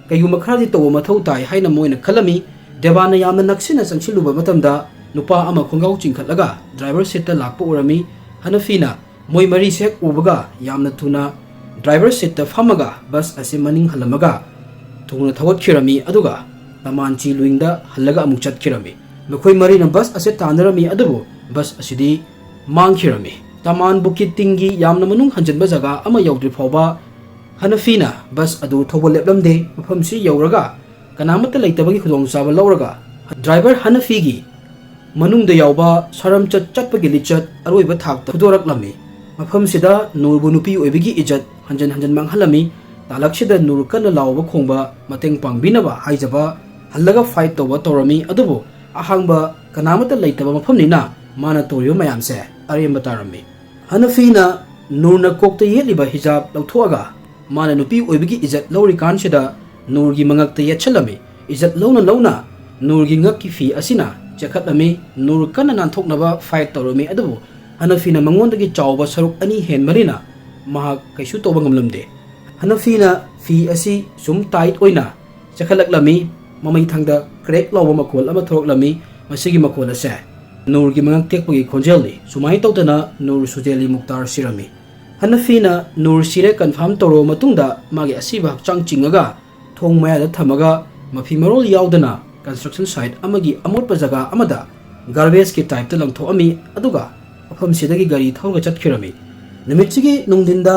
ꯀꯩꯒꯨꯝꯕ ꯈꯔꯗꯤ ꯇꯧꯕ ꯃꯊꯧ ꯇꯥꯏ ꯍꯥꯏꯅ ꯃꯣꯏꯅ ꯈꯜꯂꯝꯃꯤ꯫ ꯗꯦꯕꯥꯟꯅ ꯌꯥꯝꯅ ꯅꯛꯁꯤꯟꯅ ꯆꯪꯁꯤꯜꯂꯨꯕ ꯃꯇꯝꯗ ꯅꯨꯄꯥ ꯑꯃ ꯈꯣꯡꯒ꯭ꯔꯥꯎ ꯆꯤꯡꯈꯠꯂꯒ ꯗ꯭ꯔꯥꯏꯚꯔ ꯁꯤꯠꯇ ꯂꯥꯛꯄ ꯎꯔꯝꯃꯤ꯫ ꯍꯅꯐꯤꯅ ꯃꯣꯏ ꯃꯔꯤꯁꯦ ꯍꯦꯛ ꯎꯕꯒ ꯌꯥꯝꯅ ꯊꯨꯅ ꯗ꯭ꯔꯥꯏꯚꯔ ꯁꯤꯠꯇ ꯐꯝꯃꯒ ꯕꯁ ꯑꯁꯤ ꯃꯅꯤꯡ ꯍꯜꯂꯝꯃꯒ ꯊꯨꯅ ꯊꯧꯒꯠꯈꯤꯔꯝꯃꯤ, ꯑꯗꯨꯒ ꯇꯃꯥꯟ ꯆꯤ ꯂꯨꯏꯡꯗ ꯍꯜꯂꯒ ꯑꯃꯨꯛ ꯆꯠꯈꯤꯔꯝꯃꯤ꯫ ꯃꯈꯣꯏ ꯃꯔꯤꯅ ꯕꯁ ꯑꯁꯤ ꯇꯥꯟꯅꯔꯝꯃꯤ, ꯑꯗꯨꯕꯨ ꯕꯁ ꯑꯁꯤꯗꯤ ꯃꯥꯡꯈꯤꯔꯝꯃꯤ꯫ ꯇꯃꯥꯟ ꯕꯨꯀꯤꯠ ꯇꯤꯡꯒꯤ ꯌꯥꯝꯅ ꯃꯅꯨꯡ ꯍꯟꯖꯤꯟꯕ ꯖꯒꯥ ꯑꯃ ꯌꯧꯗ꯭ꯔꯤ ꯐꯥꯎꯕ ꯍꯅꯐꯤꯅ ꯕꯁ ꯑꯗꯨ ꯊꯧꯕ ꯂꯦꯞꯂꯝꯗꯦ꯫ ꯃꯐꯝꯁꯤ ꯌꯧꯔꯒ ꯀꯅꯥꯃꯠꯇ ꯂꯩꯇꯕꯒꯤ ꯈꯨꯗꯣꯡꯆꯥꯕ ꯂꯧꯔꯒ ꯗ꯭ꯔꯥꯏꯚꯔ ꯍꯅꯐꯤꯒꯤ ꯃꯅꯨꯡꯗ ꯌꯥꯎꯕ ꯁꯔꯝꯆꯠ ꯆꯠꯄꯒꯤ ꯂꯤꯆꯠ ꯑꯔꯣꯏꯕ ꯊꯥꯛꯇ ꯐꯨꯗꯣꯔꯛꯂꯝꯃꯤ꯫ ꯃꯐꯝꯁꯤꯗ ꯅꯨꯔꯕꯨ ꯅꯨꯄꯤ ꯑꯣꯏꯕꯒꯤ ꯏꯖꯠ ꯍꯟꯖꯟ ꯍꯟꯖꯟ ꯃꯥꯡꯍꯜꯂꯝꯃꯤ꯫ ꯇꯥꯂꯛꯁꯤꯗ ꯅꯨꯔ ꯀꯟꯅ ꯂꯥꯎꯕ ꯈꯣꯡꯕ, ꯃꯇꯦꯡ ꯄꯥꯡꯕꯤꯅꯕ ꯍꯥꯏꯖꯕ, ꯍꯜꯂꯒ ꯐꯥꯏꯠ ꯇꯧꯕ ꯇꯧꯔꯝꯃꯤ꯫ ꯑꯗꯨꯕꯨ ꯑꯍꯥꯡꯕ ꯀꯅꯥꯃꯠꯇ ꯂꯩꯇꯕ ꯃꯐꯝꯅꯤꯅ ꯃꯥꯅ ꯇꯧꯔꯤꯕ ꯃꯌꯥꯝꯁꯦ ꯑꯔꯦꯝꯕ ꯇꯥꯔꯝꯃꯤ꯫ ꯍꯅꯐꯤꯅ ꯅꯨꯔꯅ ꯀꯣꯛꯇ ꯌꯦꯠꯂꯤꯕ ꯍꯤꯖꯥꯕ ꯂꯧꯊꯣꯛꯑꯒ ꯃꯥꯅ ꯅꯨꯄꯤ ꯑꯣꯏꯕꯒꯤ ꯏꯖꯠ ꯂꯧꯔꯤꯀꯥꯟꯁꯤꯗ ꯅꯨꯔꯒꯤ ꯃꯉꯛꯇ ꯌꯦꯠꯁꯜꯂꯝꯃꯤ꯫ ꯏꯖꯠ ꯂꯧꯅ ꯂꯧꯅ ꯅꯨꯔꯒꯤ ꯉꯛꯀꯤ ꯐꯤ ꯑꯁꯤꯅ ꯆꯦꯈꯠꯂꯝꯃꯤ꯫ ꯅꯨꯔ ꯀꯟꯅ ꯅꯥꯟꯊꯣꯛꯅꯕ ꯐꯥꯏꯠ ꯇꯧꯔꯝꯃꯤ, ꯑꯗꯨꯕꯨ ꯍꯅꯐꯤꯅ ꯃꯉꯣꯟꯗꯒꯤ ꯆꯥꯎꯕ ꯁꯔꯨꯛ ꯑꯅꯤ ꯍꯦꯟꯕꯅꯤꯅ ꯃꯍꯥꯛ ꯀꯩꯁꯨ ꯇꯧꯕ ꯉꯝꯂꯝꯗꯦ꯫ ꯍꯅꯐꯤꯅ ꯐꯤ ꯑꯁꯤ ꯁꯨꯝ ꯇꯥꯏꯠ ꯑꯣꯏꯅ ꯆꯦꯈꯠꯂꯛꯂꯝꯃꯤ꯫ ꯃꯃꯩꯊꯪꯗ ꯀ꯭ꯔꯦꯛ ꯂꯥꯎꯕ ꯃꯈꯣꯜ ꯑꯃ ꯊꯣꯔꯛꯂꯝꯃꯤ꯫ ꯃꯁꯤꯒꯤ ꯃꯈꯣꯜ ꯑꯁꯦ ꯅꯨꯔꯒꯤ ꯃꯉꯛ ꯇꯦꯛꯄꯒꯤ ꯈꯣꯟꯖꯦꯜꯅꯤ꯫ ꯁꯨꯃꯥꯏꯅ ꯇꯧꯗꯅ ꯅꯨꯔ ꯁꯨꯖꯦꯂꯤ ꯃꯨꯛꯇꯥꯔ ꯁꯤꯔꯝꯃꯤ꯫ ꯍꯅꯐꯤꯅ ꯅꯨꯔ ꯁꯤꯔꯦ ꯀꯟꯐꯥꯔꯝ ꯇꯧꯔꯕ ꯃꯇꯨꯡꯗ ꯃꯥꯒꯤ ꯑꯁꯤꯕ ꯍꯛꯆꯥꯡ ꯆꯤꯡꯉꯒ ꯊꯣꯡ ꯃꯌꯥꯗ ꯊꯝꯃꯒ ꯃꯐꯤ ꯃꯔꯣꯜ ꯌꯥꯎꯗꯅ ꯀꯟꯁꯇ꯭ꯔꯛꯁꯟ ꯁꯥꯏꯠ ꯑꯃꯒꯤ ꯑꯃꯣꯠꯄ ꯖꯒꯥ ꯑꯃꯗ ꯒꯥꯔꯕꯦꯖꯀꯤ ꯇꯥꯏꯞꯇ ꯂꯪꯊꯣꯛꯑꯝꯃꯤ, ꯑꯗꯨꯒ ꯃꯐꯝꯁꯤꯗꯒꯤ ꯒꯥꯔꯤ ꯊꯧꯔꯒ ꯆꯠꯈꯤꯔꯝꯃꯤ꯫ ꯅꯨꯃꯤꯠꯁꯤꯒꯤ ꯅꯨꯡꯊꯤꯟꯗ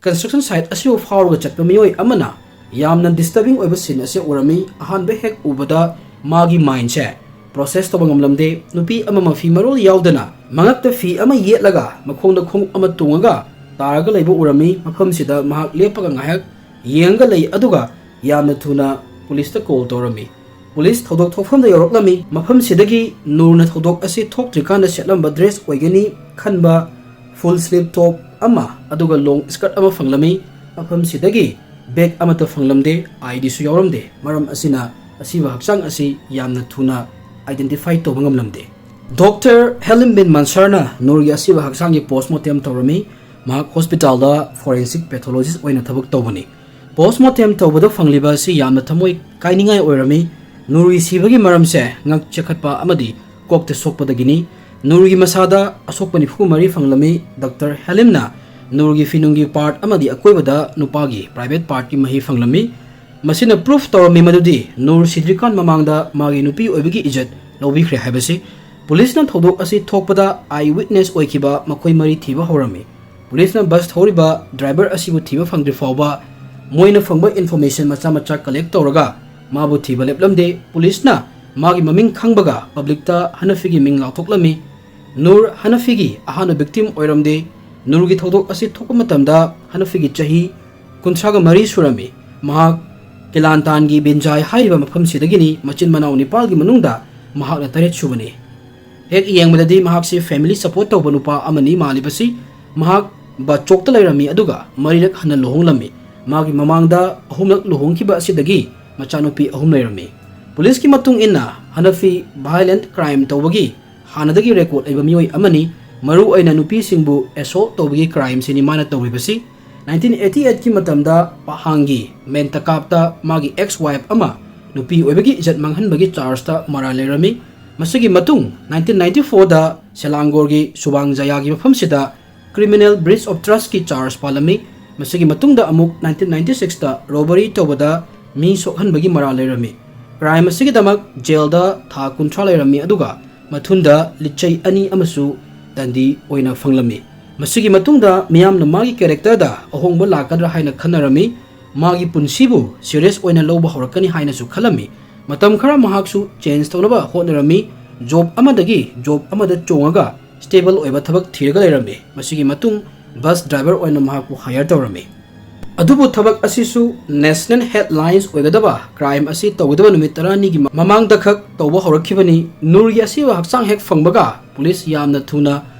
ꯀꯟꯁꯇ꯭ꯔꯛꯁꯟ ꯁꯥꯏꯠ ꯑꯁꯤꯕꯨ ꯐꯥꯎꯔꯒ ꯆꯠꯄ ꯃꯤꯑꯣꯏ ꯑꯃꯅ ꯌꯥꯝꯅ ꯗꯤꯁꯇꯔꯕꯤꯡ ꯑꯣꯏꯕ ꯁꯤꯟ ꯑꯁꯤ ꯎꯔꯝꯃꯤ꯫ ꯑꯍꯥꯟꯕ ꯍꯦꯛ ꯎꯕꯗ ꯃꯥꯒꯤ ꯃꯥꯏꯟꯁꯦ ꯄ꯭ꯔꯣꯁꯦꯁ ꯇꯧꯕ ꯉꯝꯂꯝꯗꯦ꯫ ꯅꯨꯄꯤ ꯑꯃ ꯃꯐꯤ ꯃꯔꯣꯜ ꯌꯥꯎꯗꯅ ꯃꯉꯛꯇ ꯐꯤ ꯑꯃ ꯌꯦꯠꯂꯒ ꯃꯈꯣꯡꯗ ꯈꯣꯡꯎꯞ ꯑꯃ ꯇꯣꯡꯉꯒ ꯇꯥꯔꯒ ꯂꯩꯕ ꯎꯔꯝꯃꯤ꯫ ꯃꯐꯝꯁꯤꯗ ꯃꯍꯥꯛ ꯂꯦꯞꯄꯒ ꯉꯥꯏꯍꯥꯛ ꯌꯦꯡꯉꯒ ꯂꯩ, ꯑꯗꯨꯒ ꯌꯥꯝꯅ ꯊꯨꯅ ꯄꯨꯂꯤꯁꯇ ꯀꯣꯜ ꯇꯧꯔꯝꯃꯤ꯫ ꯄꯨꯂꯤꯁ ꯊꯧꯗꯣꯛ ꯊꯣꯛꯐꯝꯗ ꯌꯧꯔꯛꯂꯝꯃꯤ꯫ ꯃꯐꯝꯁꯤꯗꯒꯤ ꯅꯨꯔꯅ ꯊꯧꯗꯣꯛ ꯑꯁꯤ ꯊꯣꯛꯇ꯭ꯔꯤꯀꯥꯟꯗ ꯁꯦꯠꯂꯝꯕ ꯗ꯭ꯔꯦꯁ ꯑꯣꯏꯒꯅꯤ ꯈꯟꯕ ꯐꯨꯜ ꯁ꯭ꯂꯤꯞ ꯇꯣꯞ ꯑꯃ, ꯑꯗꯨꯒ ꯂꯣꯡ ꯁ꯭ꯀꯔꯠ ꯑꯃ ꯐꯪꯂꯝꯃꯤ꯫ ꯃꯐꯝꯁꯤꯗꯒꯤ ꯕꯦꯒ ꯑꯃꯠꯇ ꯐꯪꯂꯝꯗꯦ, ꯑꯥꯏ ꯗꯤꯁꯨ ꯌꯥꯎꯔꯝꯗꯦ꯫ ꯃꯔꯝ ꯑꯁꯤꯅ ꯑꯁꯤꯕ ꯍꯛꯆꯥꯡ ꯑꯁꯤ ꯌꯥꯝꯅ ꯊꯨꯅ ꯑꯥꯏꯗꯦꯟꯇꯤꯐꯥꯏ ꯇꯧꯕ ꯉꯝꯂꯝꯗꯦ꯫ ꯗꯣꯛꯇꯔ ꯍꯦꯂꯤꯝ ꯕꯤꯟ ꯃꯟꯁꯔꯅ ꯅꯨꯔꯒꯤ ꯑꯁꯤꯕ ꯍꯛꯆꯥꯡꯒꯤ ꯄꯣꯁꯃꯣꯔꯇꯦꯝ ꯇꯧꯔꯝꯃꯤ꯫ ꯃꯍꯥꯛ ꯍꯣꯁꯄꯤꯇꯥꯜꯗ ꯐꯣꯔꯦꯟꯁꯤꯛ ꯄꯦꯊꯣꯂꯣꯖꯤꯁ ꯑꯣꯏꯅ ꯊꯕꯛ ꯇꯧꯕꯅꯤ꯫ ꯄꯣꯁꯃꯣꯔꯇꯦꯝ ꯇꯧꯕꯗ ꯐꯪꯂꯤꯕ ꯑꯁꯤ ꯌꯥꯝꯅ ꯊꯃꯣꯏ ꯀꯥꯏꯅꯤꯡꯉꯥꯏ ꯑꯣꯏꯔꯝꯃꯤ꯫ ꯅꯨꯔꯒꯤ ꯁꯤꯕꯒꯤ ꯃꯔꯝꯁꯦ ꯉꯛ ꯆꯦꯈꯠꯄ ꯑꯃꯗꯤ ꯀꯣꯛꯇ ꯁꯣꯛꯄꯗꯒꯤꯅꯤ꯫ ꯅꯨꯔꯒꯤ ꯃꯁꯥꯗ ꯑꯁꯣꯛꯄ ꯅꯤꯐꯨ ꯃꯔꯤ ꯐꯪꯂꯝꯃꯤ꯫ ꯗꯣꯛꯇꯔ ꯍꯦꯂꯤꯝꯅ ꯅꯨꯔꯒꯤ ꯐꯤꯅꯨꯡꯒꯤ ꯄꯥꯔꯠ ꯑꯃꯗꯤ ꯑꯀꯣꯏꯕꯗ ꯅꯨꯄꯥꯒꯤ ꯄ꯭ꯔꯥꯏꯚꯦꯠ ꯄꯥꯔꯠꯀꯤ ꯃꯍꯤ ꯐꯪꯂꯝꯃꯤ꯫ ꯃꯁꯤꯅ ꯄ꯭ꯔꯨꯐ ꯇꯧꯔꯝꯃꯤ ꯃꯗꯨꯗꯤ ꯅꯨꯔ ꯁꯤꯗ꯭ꯔꯤꯀꯥꯟ ꯃꯃꯥꯡꯗ ꯃꯥꯒꯤ ꯅꯨꯄꯤ ꯑꯣꯏꯕꯒꯤ ꯏꯖꯠ ꯂꯧꯕꯤꯈ꯭ꯔꯦ ꯍꯥꯏꯕꯁꯤ꯫ ꯄꯨꯂꯤꯁꯅ ꯊꯧꯗꯣꯛ ꯑꯁꯤ ꯊꯣꯛꯄꯗ ꯑꯥꯏ ꯋꯤꯠꯅꯦꯁ ꯑꯣꯏꯈꯤꯕ ꯃꯈꯣꯏ ꯃꯔꯤ ꯊꯤꯕ ꯍꯧꯔꯝꯃꯤ꯫ ꯄꯨꯂꯤꯁꯅ ꯕꯁ ꯊꯧꯔꯤꯕ ꯗ꯭ꯔꯥꯏꯚꯔ ꯑꯁꯤꯕꯨ ꯊꯤꯕ ꯐꯪꯗ꯭ꯔꯤ ꯐꯥꯎꯕ ꯃꯣꯏꯅ ꯐꯪꯕ ꯏꯟꯐꯣꯔꯃꯦꯁꯟ ꯃꯆꯥ ꯃꯆꯥ ꯀꯂꯦꯛ ꯇꯧꯔꯒ ꯃꯥꯕꯨ ꯊꯤꯕ ꯂꯦꯞꯂꯝꯗꯦ꯫ ꯄꯨꯂꯤꯁꯅ ꯃꯥꯒꯤ ꯃꯃꯤꯡ ꯈꯪꯕꯒ ꯄꯕ꯭ꯂꯤꯛꯇ ꯍꯅꯐꯤꯒꯤ ꯃꯤꯡ ꯂꯥꯎꯊꯣꯛꯂꯝꯃꯤ꯫ ꯅꯨꯔ ꯍꯅꯐꯤꯒꯤ ꯑꯍꯥꯟꯕ ꯚꯤꯛꯇꯤꯝ ꯑꯣꯏꯔꯝꯗꯦ꯫ ꯅꯨꯔꯒꯤ ꯊꯧꯗꯣꯛ ꯑꯁꯤ ꯊꯣꯛꯄ ꯃꯇꯝꯗ ꯍꯅꯐꯤꯒꯤ ꯆꯍꯤ ꯀꯨꯟꯊ꯭ꯔꯥꯒ ꯃꯔꯤ ꯁꯨꯔꯝꯃꯤ꯫ ꯃꯍꯥꯛ ꯀꯤꯂꯥꯟꯇꯥꯟꯒꯤ ꯕꯤꯟꯖꯥꯏ ꯍꯥꯏꯔꯤꯕ ꯃꯐꯝꯁꯤꯗꯒꯤꯅꯤ꯫ ꯃꯆꯤꯟ ꯃꯅꯥꯎ ꯅꯤꯄꯥꯜꯒꯤ ꯃꯅꯨꯡꯗ ꯃꯍꯥꯛꯅ ꯇꯔꯦꯠ ꯁꯨꯕꯅꯤ꯫ ꯍꯦꯛ ꯌꯦꯡꯕꯗꯗꯤ ꯃꯍꯥꯛꯁꯤ family support ꯇꯧꯕ ꯅꯨꯄꯥ ꯑꯃꯅꯤ ꯃꯥꯜꯂꯤꯕꯁꯤ꯫ ꯃꯍꯥꯛ ꯕꯥꯆꯣꯛꯇ ꯂꯩꯔꯝꯃꯤ, ꯑꯗꯨꯒ ꯃꯔꯤꯔꯛ ꯍꯟꯅ ꯂꯨꯍꯣꯡꯂꯝꯃꯤ꯫ ꯃꯥꯒꯤ ꯃꯃꯥꯡꯗ ꯑꯍꯨꯝꯂꯛ ꯂꯨꯍꯣꯡꯈꯤꯕ ꯑꯁꯤꯗꯒꯤ ꯃꯆꯥꯅꯨꯄꯤ ꯑꯍꯨꯝ ꯂꯩꯔꯝꯃꯤ꯫ ꯄꯨꯂꯤꯁꯀꯤ ꯃꯇꯨꯡ ꯏꯟꯅ, ꯍꯅꯐꯤ violent crime ꯇꯧꯕꯒꯤ ꯍꯥꯟꯅꯗꯒꯤ record ꯂꯩꯕ ꯃꯤꯑꯣꯏ ꯑꯃꯅꯤ꯫ ꯃꯔꯨ ꯑꯣꯏꯅ ꯅꯨꯄꯤꯁꯤꯡꯕꯨ assault ꯇꯧꯕꯒꯤ crime ꯁꯤꯅꯤ ꯃꯥꯅ ꯇꯧꯔꯤꯕꯁꯤ꯫ ꯅꯥꯏꯟꯇꯤꯟ ꯑꯩꯠꯇꯤ ꯑꯩꯠꯀꯤ ꯃꯇꯝꯗ ꯄꯥꯍꯥꯡꯒꯤ ꯃꯦꯟꯇꯀꯥꯞꯇ ꯃꯥꯒꯤ ex wife ꯑꯃ ꯅꯨꯄꯤ ꯑꯣꯏꯕꯒꯤ ꯏꯖꯠ ꯃꯥꯡꯍꯟꯕꯒꯤ chargeꯇ ꯃꯔꯥꯜ ꯂꯩꯔꯝꯃꯤ꯫ ꯃꯁꯤꯒꯤ ꯃꯇꯨꯡ ꯅꯥꯏꯟꯇꯤꯟ ꯅꯥꯏꯟꯇꯤ ꯐꯣꯔꯗ ꯁꯦꯂꯥꯡꯒꯣꯔꯒꯤ ꯁꯨꯕꯥꯡ ꯖꯌꯥꯒꯤ ꯃꯐꯝꯁꯤꯗ criminal breach of trustꯀꯤ charge ꯄꯥꯜꯂꯝꯃꯤ꯫ ꯃꯁꯤꯒꯤ ꯃꯇꯨꯡꯗ ꯑꯃꯨꯛ ꯅꯥꯏꯟꯇꯤꯟ ꯅꯥꯏꯟꯇꯤ ꯁꯤꯛꯁꯇ robbery ꯇꯧꯕꯗ ꯃꯤ ꯁꯣꯛꯍꯟꯕꯒꯤ ꯃꯔꯥꯜ ꯂꯩꯔꯝꯃꯤ꯫ Crime ꯑꯁꯤꯒꯤꯗꯃꯛ jailꯗ ꯊꯥ ꯀꯨꯟꯊ꯭ꯔꯥ ꯂꯩꯔꯝꯃꯤ, ꯑꯗꯨꯒ ꯃꯊꯨꯟꯗ ꯂꯤꯆꯩ ꯑꯅꯤ ꯑꯃꯁꯨ ꯗꯟꯗꯤ ꯑꯣꯏꯅ ꯐꯪꯂꯝꯃꯤ꯫ ꯃꯁꯤꯒꯤ ꯃꯇꯨꯡꯗ ꯃꯤꯌꯥꯝꯅ ꯃꯥꯒꯤ characterꯗ ꯑꯍꯣꯡꯕ ꯂꯥꯛꯀꯗ꯭ꯔꯥ ꯍꯥꯏꯅ ꯈꯟꯅꯔꯝꯃꯤ꯫ ꯃꯥꯒꯤ ꯄꯨꯟꯁꯤꯕꯨ serious ꯑꯣꯏꯅ ꯂꯧꯕ ꯍꯧꯔꯛꯀꯅꯤ ꯍꯥꯏꯅꯁꯨ ꯈꯜꯂꯝꯃꯤ꯫ ꯃꯇꯝ ꯈꯔ ꯃꯍꯥꯛꯁꯨ change ꯇꯧꯅꯕ ꯍꯣꯠꯅꯔꯝꯃꯤ꯫ Job ꯑꯃꯗꯒꯤ job ꯑꯃꯗ ꯆꯣꯡꯉꯒ stable ꯑꯣꯏꯕ ꯊꯕꯛ ꯊꯤꯔꯒ ꯂꯩꯔꯝꯃꯤ꯫ ꯃꯁꯤꯒꯤ ꯃꯇꯨꯡ bus driver ꯑꯣꯏꯅ ꯃꯍꯥꯛꯄꯨ hire ꯇꯧꯔꯝꯃꯤ꯫ ꯑꯗꯨꯕꯨ ꯊꯕꯛ ꯑꯁꯤꯁꯨ national headlines ꯑꯣꯏꯒꯗꯕ crime ꯑꯁꯤ ꯇꯧꯒꯗꯕ ꯅꯨꯃꯤꯠ ꯇꯔꯥꯅꯤꯒꯤ ꯃꯃꯥꯡꯗ ꯈꯛ ꯇꯧꯕ ꯍꯧꯔꯛꯈꯤꯕꯅꯤ꯫ ꯅꯨꯔꯒꯤ ꯑꯁꯤꯕ ꯍꯛꯆꯥꯡ ꯍꯦꯛ ꯐꯪꯕꯒ ꯄꯨꯂꯤꯁ ꯌꯥꯝꯅ ꯊꯨꯅ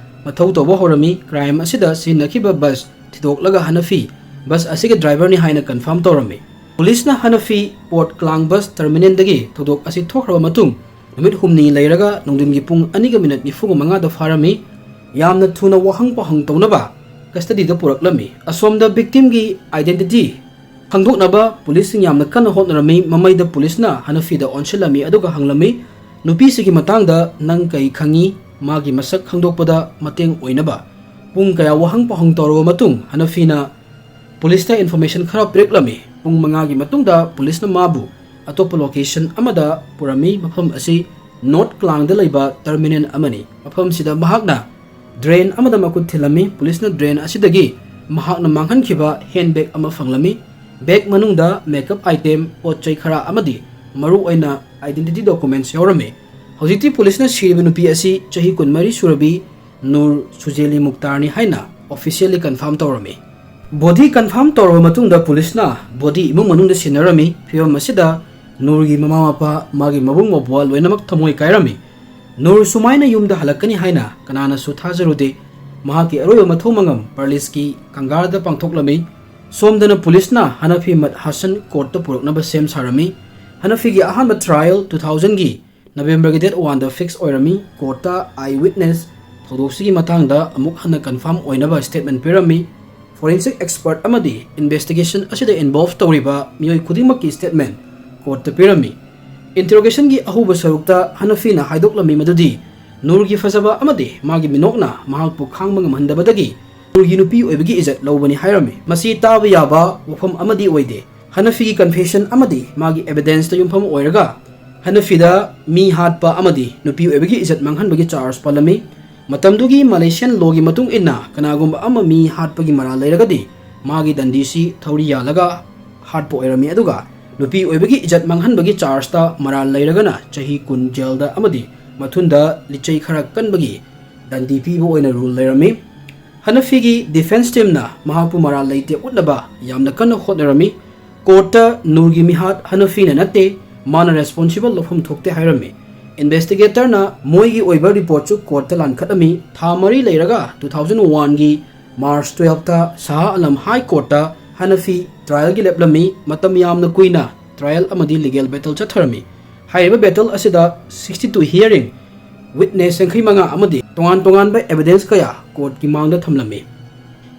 ꯃꯊꯧ ꯇꯧꯕ ꯍꯧꯔꯝꯃꯤ꯫ Crime ꯑꯁꯤꯗ ꯁꯤꯖꯤꯟꯅꯈꯤꯕ bus ꯊꯤꯗꯣꯛꯂꯒ ꯍꯅꯐꯤ bus ꯑꯁꯤꯒꯤ driverꯅꯤ ꯍꯥꯏꯅ confirm ꯇꯧꯔꯝꯃꯤ꯫ ꯄꯨꯂꯤꯁꯅ ꯍꯅꯐꯤ ꯄꯣꯠ ꯀ꯭ꯂꯥꯡ bus terminalꯗꯒꯤ ꯊꯧꯗꯣꯛ ꯑꯁꯤ ꯊꯣꯛꯈ꯭ꯔꯕ ꯃꯇꯨꯡ ꯅꯨꯃꯤꯠ ꯍꯨꯝꯅꯤ ꯂꯩꯔꯒ ꯅꯨꯡꯊꯤꯟꯒꯤ ꯄꯨꯡ ꯑꯅꯤꯒ ꯃꯤꯅꯠ ꯅꯤꯐꯨꯒ ꯃꯉꯥꯗ ꯐꯥꯔꯝꯃꯤ꯫ ꯌꯥꯝꯅ ꯊꯨꯅ ꯋꯥꯍꯪ ꯄꯥꯎꯍꯪ ꯇꯧꯅꯕ custodyꯗ ꯄꯨꯔꯛꯂꯝꯃꯤ꯫ ꯑꯁꯣꯝꯗ victimꯒꯤ identity ꯈꯪꯗꯣꯛꯅꯕ ꯄꯨꯂꯤꯁꯁꯤꯡ ꯌꯥꯝꯅ ꯀꯟꯅ ꯍꯣꯠꯅꯔꯝꯃꯤ꯫ ꯃꯃꯩꯗ ꯄꯨꯂꯤꯁꯅ ꯍꯅꯐꯤꯗ ꯑꯣꯟꯁꯤꯜꯂꯝꯃꯤ, ꯑꯗꯨꯒ ꯍꯪꯂꯝꯃꯤ, "ꯅꯨꯄꯤꯁꯤꯒꯤ ꯃꯇꯥꯡꯗ ꯅꯪ ꯀꯔꯤ ꯈꯪꯉꯤ?" ꯃꯥꯒꯤ ꯃꯁꯛ ꯈꯪꯗꯣꯛꯄꯗ ꯃꯇꯦꯡ ꯑꯣꯏꯅꯕ ꯄꯨꯡ ꯀꯌꯥ ꯋꯥꯍꯪ ꯄꯥꯎꯍꯪ ꯇꯧꯔꯕ ꯃꯇꯨꯡ ꯍꯅꯐꯤꯅ ꯄꯨꯂꯤꯁꯇ information ꯈꯔ ꯄꯤꯔꯛꯂꯝꯃꯤ꯫ ꯄꯨꯡ ꯃꯉꯥꯒꯤ ꯃꯇꯨꯡꯗ ꯄꯨꯂꯤꯁꯅ ꯃꯥꯕꯨ ꯑꯇꯣꯞꯄ location ꯑꯃꯗ ꯄꯨꯔꯝꯃꯤ꯫ ꯃꯐꯝ ꯑꯁꯤ North ꯀ꯭ꯂꯥꯡꯗ ꯂꯩꯕ terminal ꯑꯃꯅꯤ꯫ ꯃꯐꯝꯁꯤꯗ ꯃꯍꯥꯛꯅ drain ꯑꯃꯗ ꯃꯈꯨꯠ ꯊꯤꯜꯂꯝꯃꯤ꯫ ꯄꯨꯂꯤꯁꯅ drain ꯑꯁꯤꯗꯒꯤ ꯃꯍꯥꯛꯅ ꯃꯥꯡꯍꯟꯈꯤꯕ handbag ꯑꯃ ꯐꯪꯂꯝꯃꯤ꯫ Bag ꯃꯅꯨꯡꯗ makeup item, ꯄꯣꯠ ꯆꯩ ꯈꯔ ꯑꯃꯗꯤ ꯃꯔꯨꯑꯣꯏꯅ identity documents ꯌꯥꯎꯔꯝꯃꯤ꯫ ꯍꯧꯖꯤꯛꯇꯤ ꯄꯨꯂꯤꯁꯅ ꯁꯤꯔꯤꯕ ꯅꯨꯄꯤ ꯑꯁꯤ ꯆꯍꯤ ꯀꯨꯟꯃꯔꯤ ꯁꯨꯔꯕꯤ ꯅꯨꯔ ꯁꯨꯖꯦꯂꯤ ꯃꯨꯛꯇꯥꯔꯅꯤ ꯍꯥꯏꯅ officially confirm ꯇꯧꯔꯝꯃꯤ꯫ Body confirm ꯇꯧꯔꯕ ꯃꯇꯨꯡꯗ ꯄꯨꯂꯤꯁꯅ body ꯏꯃꯨꯡ ꯃꯅꯨꯡꯗ ꯁꯤꯟꯅꯔꯝꯃꯤ꯫ ꯐꯤꯕꯝ ꯑꯁꯤꯗ ꯅꯨꯔꯒꯤ ꯃꯃꯥ ꯃꯄꯥ, ꯃꯥꯒꯤ ꯃꯕꯨꯡ ꯃꯧꯄ꯭ꯋꯥ ꯂꯣꯏꯅꯃꯛ ꯊꯃꯣꯏ ꯀꯥꯏꯔꯝꯃꯤ꯫ ꯅꯨꯔ ꯁꯨꯃꯥꯏꯅ ꯌꯨꯝꯗ ꯍꯜꯂꯛꯀꯅꯤ ꯍꯥꯏꯅ ꯀꯅꯥꯅꯁꯨ ꯊꯥꯖꯔꯨꯗꯦ꯫ ꯃꯍꯥꯛꯀꯤ ꯑꯔꯣꯏꯕ ꯃꯊꯧ ꯃꯉꯝ ꯄꯔꯂꯤꯁꯀꯤ ꯀꯪꯒꯥꯔꯗ ꯄꯥꯡꯊꯣꯛꯂꯝꯃꯤ꯫ ꯁꯣꯝꯗꯅ ꯄꯨꯂꯤꯁꯅ ꯍꯅꯐꯤ ꯃꯠ ꯍꯁꯟ ꯀꯣꯔꯠꯇ ꯄꯨꯔꯛꯅꯕ ꯁꯦꯝ ꯁꯥꯔꯝꯃꯤ꯫ ꯍꯅꯐꯤꯒꯤ ꯑꯍꯥꯟꯕ trial two thousandꯒꯤ ꯅꯕꯦꯝꯕꯔꯒꯤ date oneꯗ fix ꯑꯣꯏꯔꯝꯃꯤ꯫ ꯀꯣꯔꯠꯇ eye witness ꯊꯧꯗꯣꯛꯁꯤꯒꯤ ꯃꯇꯥꯡꯗ ꯑꯃꯨꯛ ꯍꯟꯅ confirm ꯑꯣꯏꯅꯕ statement ꯄꯤꯔꯝꯃꯤ꯫ Forensic expert ꯑꯃꯗꯤ investigation ꯑꯁꯤꯗ involve ꯇꯧꯔꯤꯕ ꯃꯤꯑꯣꯏ ꯈꯨꯗꯤꯡꯃꯛꯀꯤ statement ꯀꯣꯔꯠꯇ ꯄꯤꯔꯝꯃꯤ꯫ Interrogationꯒꯤ ꯑꯍꯧꯕ ꯁꯔꯨꯛꯇ ꯍꯅꯐꯤꯅ ꯍꯥꯏꯗꯣꯛꯂꯝꯃꯤ ꯃꯗꯨꯗꯤ ꯅꯨꯔꯒꯤ ꯐꯖꯕ ꯑꯃꯗꯤ ꯃꯥꯒꯤ ꯃꯤꯅꯣꯛꯅ ꯃꯍꯥꯛꯄꯨ ꯈꯥꯡꯕ ꯉꯝꯍꯟꯗꯕꯗꯒꯤ ꯅꯨꯔꯒꯤ ꯅꯨꯄꯤ ꯑꯣꯏꯕꯒꯤ ꯏꯖꯠ ꯂꯧꯕꯅꯤ ꯍꯥꯏꯔꯝꯃꯤ꯫ ꯃꯁꯤ ꯇꯥꯕ ꯌꯥꯕ ꯋꯥꯐꯝ ꯑꯃꯗꯤ ꯑꯣꯏꯗꯦ꯫ ꯍꯅꯐꯤꯒꯤ confession ꯑꯃꯗꯤ ꯃꯥꯒꯤ evidenceꯇ ꯌꯨꯝꯐꯝ ꯑꯣꯏꯔꯒ ꯍꯅꯐꯤꯗ ꯃꯤ ꯍꯥꯠꯄ ꯑꯃꯗꯤ ꯅꯨꯄꯤ ꯑꯣꯏꯕꯒꯤ ꯏꯖꯠ ꯃꯥꯡꯍꯟꯕꯒꯤ charge ꯄꯜꯂꯝꯃꯤ꯫ ꯃꯇꯝꯗꯨꯒꯤ Malaysian lawꯒꯤ ꯃꯇꯨꯡ ꯏꯟꯅ ꯀꯅꯥꯒꯨꯝꯕ ꯑꯃ ꯃꯤ ꯍꯥꯠꯄꯒꯤ ꯃꯔꯥꯜ ꯂꯩꯔꯒꯗꯤ ꯃꯥꯒꯤ ꯗꯟꯗꯤꯁꯤ ꯊꯧꯔꯤ ꯌꯥꯜꯂꯒ ꯍꯥꯠꯄ ꯑꯣꯏꯔꯝꯃꯤ, ꯑꯗꯨꯒ ꯅꯨꯄꯤ ꯑꯣꯏꯕꯒꯤ ꯏꯖꯠ ꯃꯥꯡꯍꯟꯕꯒꯤ chargeꯇ ꯃꯔꯥꯜ ꯂꯩꯔꯒꯅ ꯆꯍꯤ ꯀꯨꯟ jailꯗ ꯑꯃꯗꯤ ꯃꯊꯨꯟꯗ ꯂꯤꯆꯩ ꯈꯔ ꯀꯟꯕꯒꯤ ꯗꯟꯗꯤ ꯄꯤꯕ ꯑꯣꯏꯅ rule ꯂꯩꯔꯝꯃꯤ꯫ ꯍꯅꯐꯤꯒꯤ defence teamꯅ ꯃꯍꯥꯛꯄꯨ ꯃꯔꯥꯜ ꯂꯩꯇꯦ ꯎꯠꯅꯕ ꯌꯥꯝꯅ ꯀꯟꯅ ꯍꯣꯠꯅꯔꯝꯃꯤ꯫ ꯀꯣꯔꯠꯇ ꯅꯨꯔꯒꯤ ꯃꯤꯍꯥꯠ ꯍꯅꯐꯤꯅ ꯅꯠꯇꯦ, ꯃꯥꯅ responsible ꯂꯧꯐꯝ ꯊꯣꯛꯇꯦ ꯍꯥꯏꯔꯝꯃꯤ꯫ Investigatorꯅ ꯃꯣꯏꯒꯤ ꯑꯣꯏꯕ reportꯁꯨ ꯀꯣꯔꯠꯇ ꯂꯥꯟꯈꯠꯂꯝꯃꯤ꯫ ꯊꯥ ꯃꯔꯤ ꯂꯩꯔꯒ two thousand oneꯒꯤ March twelveꯇ Shah Alam High Courtꯇ ꯍꯅꯐꯤ trialꯒꯤ ꯂꯦꯞꯂꯝꯃꯤ꯫ ꯃꯇꯝ ꯌꯥꯝꯅ ꯀꯨꯏꯅ trial ꯑꯃꯗꯤ legal battle ꯆꯠꯊꯔꯝꯃꯤ꯫ ꯍꯥꯏꯔꯤꯕ battle ꯑꯁꯤꯗ sixty-two hearing, witness ꯌꯥꯡꯈꯩ ꯃꯉꯥ ꯑꯃꯗꯤ ꯇꯣꯉꯥꯟ ꯇꯣꯉꯥꯟꯕ evidence ꯀꯌꯥ ꯀꯣꯔꯠꯀꯤ ꯃꯥꯡꯗ ꯊꯝꯂꯝꯃꯤ꯫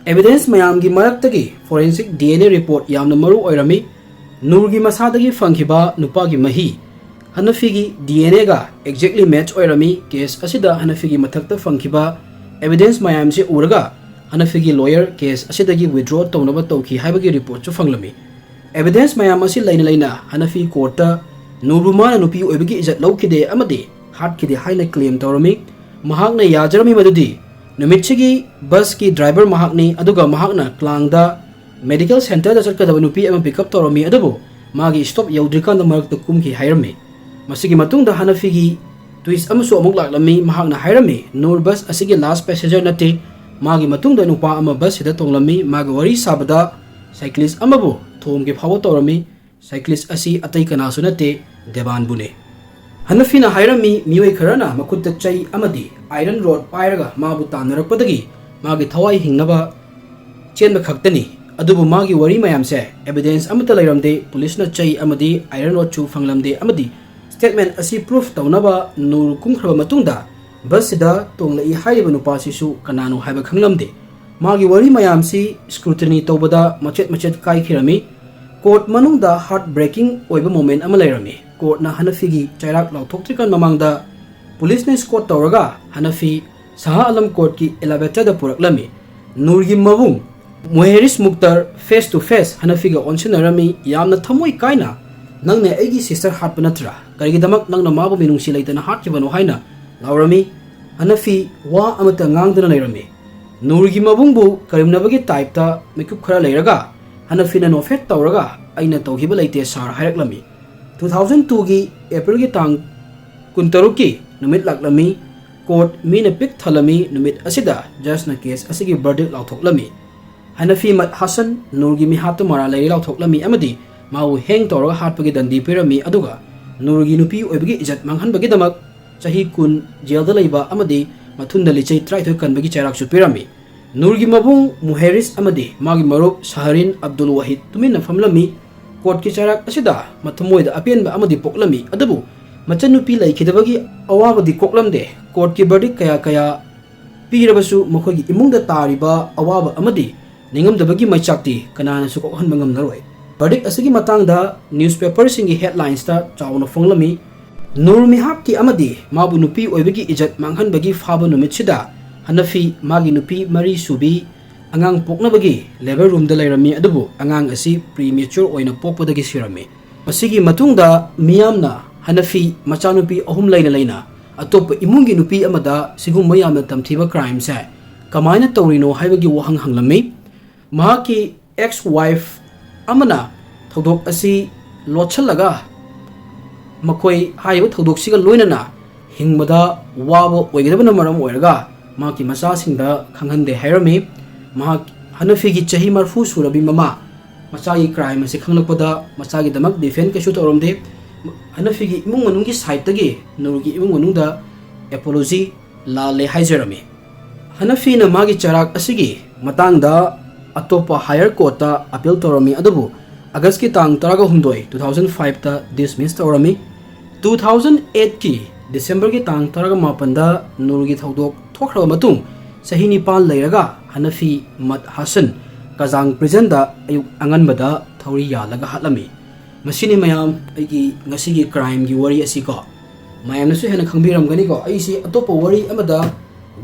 Evidence ꯃꯌꯥꯝꯒꯤ ꯃꯔꯛꯇꯒꯤ forensic D N A report ꯌꯥꯝꯅ ꯃꯔꯨ ꯑꯣꯏꯔꯝꯃꯤ꯫ ꯅꯨꯔꯒꯤ ꯃꯁꯥꯗꯒꯤ ꯐꯪꯈꯤꯕ ꯅꯨꯄꯥꯒꯤ ꯃꯍꯤ ꯍꯅꯐꯤꯒꯤ D N Aꯒ exactly match ꯑꯣꯏꯔꯝꯃꯤ꯫ Case ꯑꯁꯤꯗ ꯍꯅꯐꯤꯒꯤ ꯃꯊꯛꯇ ꯐꯪꯈꯤꯕ evidence ꯃꯌꯥꯝꯁꯤ ꯎꯔꯒ ꯍꯅꯐꯤꯒꯤ lawyer case ꯑꯁꯤꯗꯒꯤ withdraw ꯇꯧꯅꯕ ꯇꯧꯈꯤ ꯍꯥꯏꯕꯒꯤ reportꯁꯨ ꯐꯪꯂꯝꯃꯤ꯫ Evidence ꯃꯌꯥꯝ ꯑꯁꯤ ꯂꯩꯅ ꯂꯩꯅ ꯍꯅꯐꯤ ꯀꯣꯔꯠꯇ ꯅꯨꯔꯕꯨ ꯃꯥꯅ ꯅꯨꯄꯤ ꯑꯣꯏꯕꯒꯤ ꯏꯖꯠ ꯂꯧꯈꯤꯗꯦ ꯑꯃꯗꯤ ꯍꯥꯠꯈꯤꯗꯦ ꯍꯥꯏꯅ claim ꯇꯧꯔꯝꯃꯤ꯫ ꯃꯍꯥꯛꯅ ꯌꯥꯖꯔꯝꯃꯤ ꯃꯗꯨꯗꯤ ꯅꯨꯃꯤꯠꯁꯤꯒꯤ busꯀꯤ driver ꯃꯍꯥꯛꯅꯤ, ꯑꯗꯨꯒ ꯃꯍꯥꯛꯅ ꯀ꯭ꯂꯥꯡꯗ medical centreꯗ ꯆꯠꯀꯗꯕ ꯅꯨꯄꯤ ꯑꯃ pick up ꯇꯧꯔꯝꯃꯤ, ꯑꯗꯨꯕꯨ ꯃꯥꯒꯤ stop ꯌꯧꯗ꯭ꯔꯤꯀꯥꯟꯗ ꯃꯔꯛꯇ ꯀꯨꯝꯈꯤ ꯍꯥꯏꯔꯝꯃꯤ꯫ ꯃꯁꯤꯒꯤ ꯃꯇꯨꯡꯗ ꯍꯅꯐꯤꯒꯤ twist ꯑꯃꯁꯨ ꯑꯃꯨꯛ ꯂꯥꯛꯂꯝꯃꯤ꯫ ꯃꯍꯥꯛꯅ ꯍꯥꯏꯔꯝꯃꯤ, ꯅꯨꯔ bus ꯑꯁꯤꯒꯤ last passenger ꯅꯠꯇꯦ, ꯃꯥꯒꯤ ꯃꯇꯨꯡꯗ ꯅꯨꯄꯥ ꯑꯃ ꯕꯁꯁꯤꯗ ꯇꯣꯡꯂꯝꯃꯤ꯫ ꯃꯥꯒ ꯋꯥꯔꯤ ꯁꯥꯕꯗ ꯁꯥꯏꯀ꯭ꯂꯤꯁ ꯑꯃꯕꯨ ꯊꯣꯝꯒꯦ ꯐꯥꯎꯕ ꯇꯧꯔꯝꯃꯤ꯫ ꯁꯥꯏꯀ꯭ꯂꯤꯁ ꯑꯁꯤ ꯑꯇꯩ ꯀꯅꯥꯁꯨ ꯅꯠꯇꯦ, ꯗꯦꯕꯥꯟꯕꯨꯅꯤ꯫ ꯍꯅꯐꯤꯅ ꯍꯥꯏꯔꯝꯃꯤ, ꯃꯤꯑꯣꯏ ꯈꯔꯅ ꯃꯈꯨꯠꯇ ꯆꯩ ꯑꯃꯗꯤ ꯑꯥꯏꯔꯟ ꯔꯣꯗ ꯄꯥꯏꯔꯒ ꯃꯥꯕꯨ ꯇꯥꯟꯅꯔꯛꯄꯗꯒꯤ ꯃꯥꯒꯤ ꯊꯋꯥꯏ ꯍꯤꯡꯅꯕ ꯆꯦꯟꯕ ꯈꯛꯇꯅꯤ꯫ ꯑꯗꯨꯕꯨ ꯃꯥꯒꯤ ꯋꯥꯔꯤ ꯃꯌꯥꯝꯁꯦ ꯑꯦꯕꯤꯗꯦꯟꯁ ꯑꯃꯠꯇ ꯂꯩꯔꯝꯗꯦ꯫ ꯄꯨꯂꯤꯁꯅ ꯆꯩ ꯑꯃꯗꯤ ꯑꯥꯏꯔꯟ ꯔꯣꯗꯁꯨ ꯐꯪꯂꯝꯗꯦ ꯑꯃꯗꯤ ꯁ꯭ꯇꯦꯠꯃꯦꯟ ꯑꯁꯤ ꯄ꯭ꯔꯨꯐ ꯇꯧꯅꯕ ꯅꯨꯔ ꯀꯨꯝꯈ꯭ꯔꯕ ꯃꯇꯨꯡꯗ ꯕꯁꯁꯤꯗ ꯇꯣꯡꯂꯛꯏ ꯍꯥꯏꯔꯤꯕ ꯅꯨꯄꯥꯁꯤꯁꯨ ꯀꯅꯥꯅꯣ ꯍꯥꯏꯕ ꯈꯪꯂꯝꯗꯦ꯫ ꯃꯥꯒꯤ ꯋꯥꯔꯤ ꯃꯌꯥꯝꯁꯤ ꯁ꯭ꯀ꯭ꯔꯨꯇꯤꯅꯤ ꯇꯧꯕꯗ ꯃꯆꯦꯠ ꯃꯆꯦꯠ ꯀꯥꯏꯈꯤꯔꯝꯃꯤ꯫ ꯀꯣꯔꯠ ꯃꯅꯨꯡꯗ ꯍꯥꯔꯠ ꯕ꯭ꯔꯦꯀꯤꯡ ꯑꯣꯏꯕ ꯃꯣꯃꯦꯟ ꯑꯃ ꯂꯩꯔꯝꯃꯤ꯫ ꯀꯣꯔꯠꯅ ꯍꯅꯐꯤꯒꯤ ꯆꯩꯔꯥꯛ ꯂꯥꯎꯊꯣꯛꯇ꯭ꯔꯤꯀꯥꯟ ꯃꯃꯥꯡꯗ ꯄꯨꯂꯤꯁꯅ ꯁ꯭ꯀꯣꯠ ꯇꯧꯔꯒ ꯍꯅꯐꯤ ꯁꯥꯍ ꯑꯂꯝ ꯀꯣꯔꯠꯀꯤ ꯑꯦꯂꯤꯚꯦꯇꯔꯗ ꯄꯨꯔꯛꯂꯝꯃꯤ꯫ ꯅꯨꯔꯒꯤ ꯃꯕꯨꯡ ꯃꯨꯍꯦꯔꯤꯁ ꯃꯨꯛꯇꯔ ꯐꯦꯁ ꯇꯨ ꯐꯦꯁ ꯍꯅꯐꯤꯒ ꯑꯣꯟꯁꯤꯟꯅꯔꯝꯃꯤ꯫ ꯌꯥꯝꯅ ꯊꯃꯣꯏ ꯀꯥꯏꯅ, "ꯅꯪꯅ ꯑꯩꯒꯤ ꯁꯤꯁꯇꯔ ꯍꯥꯠꯄ ꯅꯠꯇ꯭ꯔꯥ? ꯀꯔꯤꯒꯤꯗꯃꯛ ꯅꯪꯅ ꯃꯥꯕꯨ ꯃꯤꯅꯨꯡꯁꯤ ꯂꯩꯇꯅ ꯍꯥꯠꯈꯤꯕꯅꯣ?" ꯍꯥꯏꯅ ꯂꯥꯎꯔꯝꯃꯤ꯫ ꯍꯅꯐꯤ ꯋꯥ ꯑꯃꯠꯇ ꯉꯥꯡꯗꯅ ꯂꯩꯔꯝꯃꯤ꯫ ꯅꯨꯔꯒꯤ ꯃꯕꯨꯡꯕꯨ ꯀꯔꯦꯝꯅꯕꯒꯤ ꯇꯥꯏꯞꯇ ꯃꯤꯀꯨꯞ ꯈꯔ ꯂꯩꯔꯒ ꯍꯅꯐꯤꯅ ꯅꯣꯐꯦꯠ ꯇꯧꯔꯒ, "ꯑꯩꯅ ꯇꯧꯈꯤꯕ ꯂꯩꯇꯦ ꯁꯥꯔ" ꯍꯥꯏꯔꯛꯂꯝꯃꯤ꯫ ꯇꯨ ꯊꯥꯎꯖꯟ ꯇꯨꯒꯤ ꯑꯦꯄ꯭ꯔꯤꯜꯒꯤ ꯇꯥꯡ ꯀꯨꯟꯇꯔꯨꯛꯀꯤ ꯅꯨꯃꯤꯠ ꯂꯥꯛꯂꯝꯃꯤ꯫ ꯀꯣꯔꯠ ꯃꯤꯅ ꯄꯤꯛ ꯊꯜꯂꯝꯃꯤ꯫ ꯅꯨꯃꯤꯠ ꯑꯁꯤꯗ ꯖꯖꯅ ꯀꯦꯁ ꯑꯁꯤꯒꯤ ꯕꯔꯗꯤꯛ ꯂꯥꯎꯊꯣꯛꯂꯝꯃꯤ꯫ ꯍꯅꯐꯤ ꯃꯠ ꯍꯁꯟ ꯅꯨꯔꯒꯤ ꯃꯤꯍꯥꯠꯇꯨ ꯃꯔꯥꯜ ꯂꯩꯔꯦ ꯂꯥꯎꯊꯣꯛꯂꯝꯃꯤ ꯑꯃꯗꯤ ꯃꯥꯕꯨ ꯍꯦꯡ ꯇꯧꯔꯒ ꯍꯥꯠꯄꯒꯤ ꯗꯟꯗꯤ ꯄꯤꯔꯝꯃꯤ, ꯑꯗꯨꯒ ꯅꯨꯔꯒꯤ ꯅꯨꯄꯤ ꯑꯣꯏꯕꯒꯤ ꯏꯖꯠ ꯃꯥꯡꯍꯟꯕꯒꯤꯗꯃꯛ ꯆꯍꯤ ꯀꯨꯟ ꯖꯦꯜꯗ ꯂꯩꯕ ꯑꯃꯗꯤ ꯃꯊꯨꯟꯗ ꯂꯤꯆꯩ ꯇꯔꯥꯅꯤꯊꯣꯏ ꯀꯟꯕꯒꯤ ꯆꯩꯔꯥꯛꯁꯨ ꯄꯤꯔꯝꯃꯤ꯫ ꯅꯨꯔꯒꯤ ꯃꯕꯨꯡ ꯃꯨꯍꯦꯔꯤꯁ ꯑꯃꯗꯤ ꯃꯥꯒꯤ ꯃꯔꯨꯞ ꯁꯍꯔꯤꯟ ꯑꯕꯗꯨꯜ ꯋꯥꯍꯤꯗ ꯇꯨꯃꯤꯟꯅ ꯐꯝꯂꯝꯃꯤ꯫ ꯀꯣꯔꯠꯀꯤ ꯆꯩꯔꯥꯛ ꯑꯁꯤꯗ ꯃꯊꯃꯣꯏꯗ ꯑꯄꯦꯟꯕ ꯑꯃꯗꯤ ꯄꯣꯛꯂꯝꯃꯤ, ꯑꯗꯨꯕꯨ ꯃꯆꯟꯅꯨꯄꯤ ꯂꯩꯈꯤꯗꯕꯒꯤ ꯑꯋꯥꯕꯗꯤ ꯀꯣꯛꯂꯝꯗꯦ꯫ ꯀꯣꯔꯠꯀꯤ ꯕꯔꯗꯤꯛ ꯀꯌꯥ ꯀꯌꯥ ꯄꯤꯔꯕꯁꯨ ꯃꯈꯣꯏꯒꯤ ꯏꯃꯨꯡꯗ ꯇꯥꯔꯤꯕ ꯑꯋꯥꯕ ꯑꯃꯗꯤ ꯅꯤꯡꯉꯝꯗꯕꯒꯤ ꯃꯩꯆꯥꯛꯇꯤ ꯀꯅꯥꯅꯁꯨ ꯀꯣꯛꯍꯟꯕ ꯉꯝꯂꯔꯣꯏ꯫ ꯕꯔꯗꯤꯛ ꯑꯁꯤꯒꯤ ꯃꯇꯥꯡꯗ ꯅ꯭ꯌꯨꯁꯄꯦꯄꯔꯁꯤꯡꯒꯤ ꯍꯦꯗꯂꯥꯏꯟꯁꯇ ꯆꯥꯎꯅ ꯐꯣꯡꯂꯝꯃꯤ꯫ ꯅꯨꯔ ꯃꯤꯍꯥꯠꯀꯤ ꯑꯃꯗꯤ ꯃꯥꯕꯨ ꯅꯨꯄꯤ ꯑꯣꯏꯕꯒꯤ ꯏꯖꯠ ꯃꯥꯡꯍꯟꯕꯒꯤ ꯐꯥꯕ ꯅꯨꯃꯤꯠꯁꯤꯗ ꯍꯅꯐꯤ ꯃꯥꯒꯤ ꯅꯨꯄꯤ ꯃꯔꯤ ꯁꯨꯕꯤ ꯑꯉꯥꯡ ꯄꯣꯛꯅꯕꯒꯤ ꯂꯦꯕꯔ ꯔꯨꯝꯗ ꯂꯩꯔꯝꯃꯤ, ꯑꯗꯨꯕꯨ ꯑꯉꯥꯡ ꯑꯁꯤ ꯄ꯭ꯔꯤꯃꯦꯆꯨꯔ ꯑꯣꯏꯅ ꯄꯣꯛꯄꯗꯒꯤ ꯁꯤꯔꯝꯃꯤ꯫ ꯃꯁꯤꯒꯤ ꯃꯇꯨꯡꯗ ꯃꯤꯌꯥꯝꯅ ꯍꯅꯐꯤ ꯃꯆꯥꯅꯨꯄꯤ ꯑꯍꯨꯝ ꯂꯩꯅ ꯂꯩꯅ ꯑꯇꯣꯞꯄ ꯏꯃꯨꯡꯒꯤ ꯅꯨꯄꯤ ꯑꯃꯗ ꯁꯤꯒꯨꯝꯕ ꯌꯥꯝꯅ ꯇꯝꯊꯤꯕ ꯀ꯭ꯔꯥꯏꯝꯁꯦ ꯀꯃꯥꯏꯅ ꯇꯧꯔꯤꯅꯣ ꯍꯥꯏꯕꯒꯤ ꯋꯥꯍꯪ ꯍꯪꯂꯝꯃꯤ꯫ ꯃꯍꯥꯛꯀꯤ ꯑꯦꯛꯁ ꯋꯥꯏꯐ ꯑꯃꯅ ꯊꯧꯗꯣꯛ ꯑꯁꯤ ꯂꯣꯠꯁꯤꯜꯂꯒ ꯃꯈꯣꯏ ꯍꯥꯏꯔꯤꯕ ꯊꯧꯗꯣꯛꯁꯤꯒ ꯂꯣꯏꯅꯅ ꯍꯤꯡꯕꯗ ꯋꯥꯕ ꯑꯣꯏꯒꯗꯕꯅ ꯃꯔꯝ ꯑꯣꯏꯔꯒ ꯃꯍꯥꯛꯀꯤ ꯃꯆꯥꯁꯤꯡꯗ ꯈꯪꯍꯟꯗꯦ ꯍꯥꯏꯔꯝꯃꯤ꯫ ꯃꯍꯥꯛ ꯍꯅꯐꯤꯒꯤ ꯆꯍꯤ ꯃꯔꯤꯐꯨ ꯁꯨꯔꯕꯤ ꯃꯃꯥ ꯃꯆꯥꯒꯤ ꯀ꯭ꯔꯥꯏꯝ ꯑꯁꯤ ꯈꯪꯂꯛꯄꯗ ꯃꯆꯥꯒꯤ ꯗꯃꯛ ꯗꯤꯐꯦꯟ ꯀꯩꯁꯨ ꯇꯧꯔꯝꯗꯦ꯫ ꯍꯅꯐꯤꯒꯤ ꯏꯃꯨꯡ ꯃꯅꯨꯡꯒꯤ ꯁꯥꯏꯠꯇꯒꯤ ꯅꯨꯔꯒꯤ ꯏꯃꯨꯡ ꯃꯅꯨꯡꯗ ꯑꯦꯄꯣꯂꯣꯖꯤ ꯂꯥꯜꯂꯦ ꯍꯥꯏꯖꯔꯝꯃꯤ꯫ ꯍꯅꯐꯤꯅ ꯃꯥꯒꯤ ꯆꯔꯥꯛ ꯑꯁꯤꯒꯤ ꯃꯇꯥꯡꯗ ꯑꯇꯣꯞꯄ ꯍꯥꯌꯔ ꯀꯣꯔꯠꯇ ꯑꯄꯤꯜ ꯇꯧꯔꯝꯃꯤ, ꯑꯗꯨꯕꯨ ꯑꯥꯒꯁꯀꯤ ꯇꯥꯡ ꯇꯔꯥꯒ ꯍꯨꯝꯗꯣꯏ, two thousand five ꯇ ꯗꯤꯁꯃꯤꯁ ꯇꯧꯔꯝꯃꯤ꯫ Two thousand eight ꯀꯤ ꯗꯤꯁꯦꯝꯕꯔꯒꯤ ꯇꯥꯡ ꯇꯔꯥꯒ ꯃꯥꯄꯟꯗ ꯅꯨꯔꯒꯤ ꯊꯧꯗꯣꯛ ꯊꯣꯛꯈ꯭ꯔꯕ ꯃꯇꯨꯡ ꯆꯍꯤ ꯅꯤꯄꯥꯟ ꯂꯩꯔꯒ ꯍꯅꯐꯤ ꯃꯠ ꯍꯥꯁꯟ ꯀꯖꯥꯡ ꯄ꯭ꯔꯤꯖꯟꯗ ꯑꯌꯨꯛ ꯑꯉꯟꯕꯗ ꯊꯧꯔꯤ ꯌꯥꯜꯂꯒ ꯍꯥꯠꯂꯝꯃꯤ꯫ ꯃꯁꯤꯅꯤ ꯃꯌꯥꯝ ꯑꯩꯒꯤ ꯉꯁꯤꯒꯤ ꯀ꯭ꯔꯥꯏꯝꯒꯤ ꯋꯥꯔꯤ ꯑꯁꯤꯀꯣ꯫ ꯃꯌꯥꯝꯅꯁꯨ ꯍꯦꯟꯅ ꯈꯪꯕꯤꯔꯝꯒꯅꯤꯀꯣ꯫ ꯑꯩꯁꯤ ꯑꯇꯣꯞꯄ ꯋꯥꯔꯤ ꯑꯃꯗ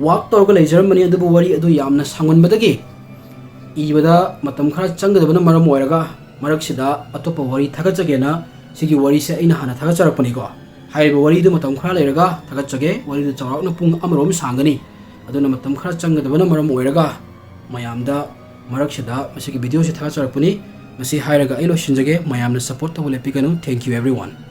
ꯋꯥꯛ ꯇꯧꯔꯒ ꯂꯩꯖꯔꯝꯕꯅꯤ, ꯑꯗꯨꯕꯨ ꯋꯥꯔꯤ ꯑꯗꯨ ꯌꯥꯝꯅ ꯁꯥꯡꯃꯟꯕꯗꯒꯤ ꯏꯕꯗ ꯃꯇꯝ ꯈꯔ ꯆꯪꯒꯗꯕꯅ ꯃꯔꯝ ꯑꯣꯏꯔꯒ ꯃꯔꯛꯁꯤꯗ ꯑꯇꯣꯞꯄ ꯋꯥꯔꯤ ꯊꯥꯒꯠꯆꯒꯦꯅ ꯁꯤꯒꯤ ꯋꯥꯔꯤꯁꯦ ꯑꯩꯅ ꯍꯥꯟꯅ ꯊꯥꯒꯠꯆꯔꯛꯄꯅꯤꯀꯣ꯫ ꯍꯥꯏꯔꯤꯕ ꯋꯥꯔꯤꯗꯨ ꯃꯇꯝ ꯈꯔ ꯂꯩꯔꯒ ꯊꯥꯒꯠꯆꯒꯦ꯫ ꯋꯥꯔꯤꯗꯨ ꯆꯥꯎꯔꯥꯛꯅ ꯄꯨꯡ ꯑꯃꯔꯣꯝ ꯁꯥꯡꯒꯅꯤ꯫ ꯑꯗꯨꯅ ꯃꯇꯝ ꯈꯔ ꯆꯪꯒꯗꯕꯅ ꯃꯔꯝ ꯑꯣꯏꯔꯒ ꯃꯌꯥꯝꯗ ꯃꯔꯛꯁꯤꯗ ꯃꯁꯤꯒꯤ ꯚꯤꯗꯤꯑꯣꯁꯤ ꯊꯥꯒꯠꯆꯔꯛꯄꯅꯤ꯫ ꯃꯁꯤ ꯍꯥꯏꯔꯒ ꯑꯩ ꯂꯣꯏꯁꯤꯟꯖꯒꯦ꯫ ꯃꯌꯥꯝꯅ ꯁꯞꯄꯣꯔꯠ ꯇꯧꯕ ꯂꯦꯞꯄꯤꯒꯅꯨ꯫ Thank you everyone꯫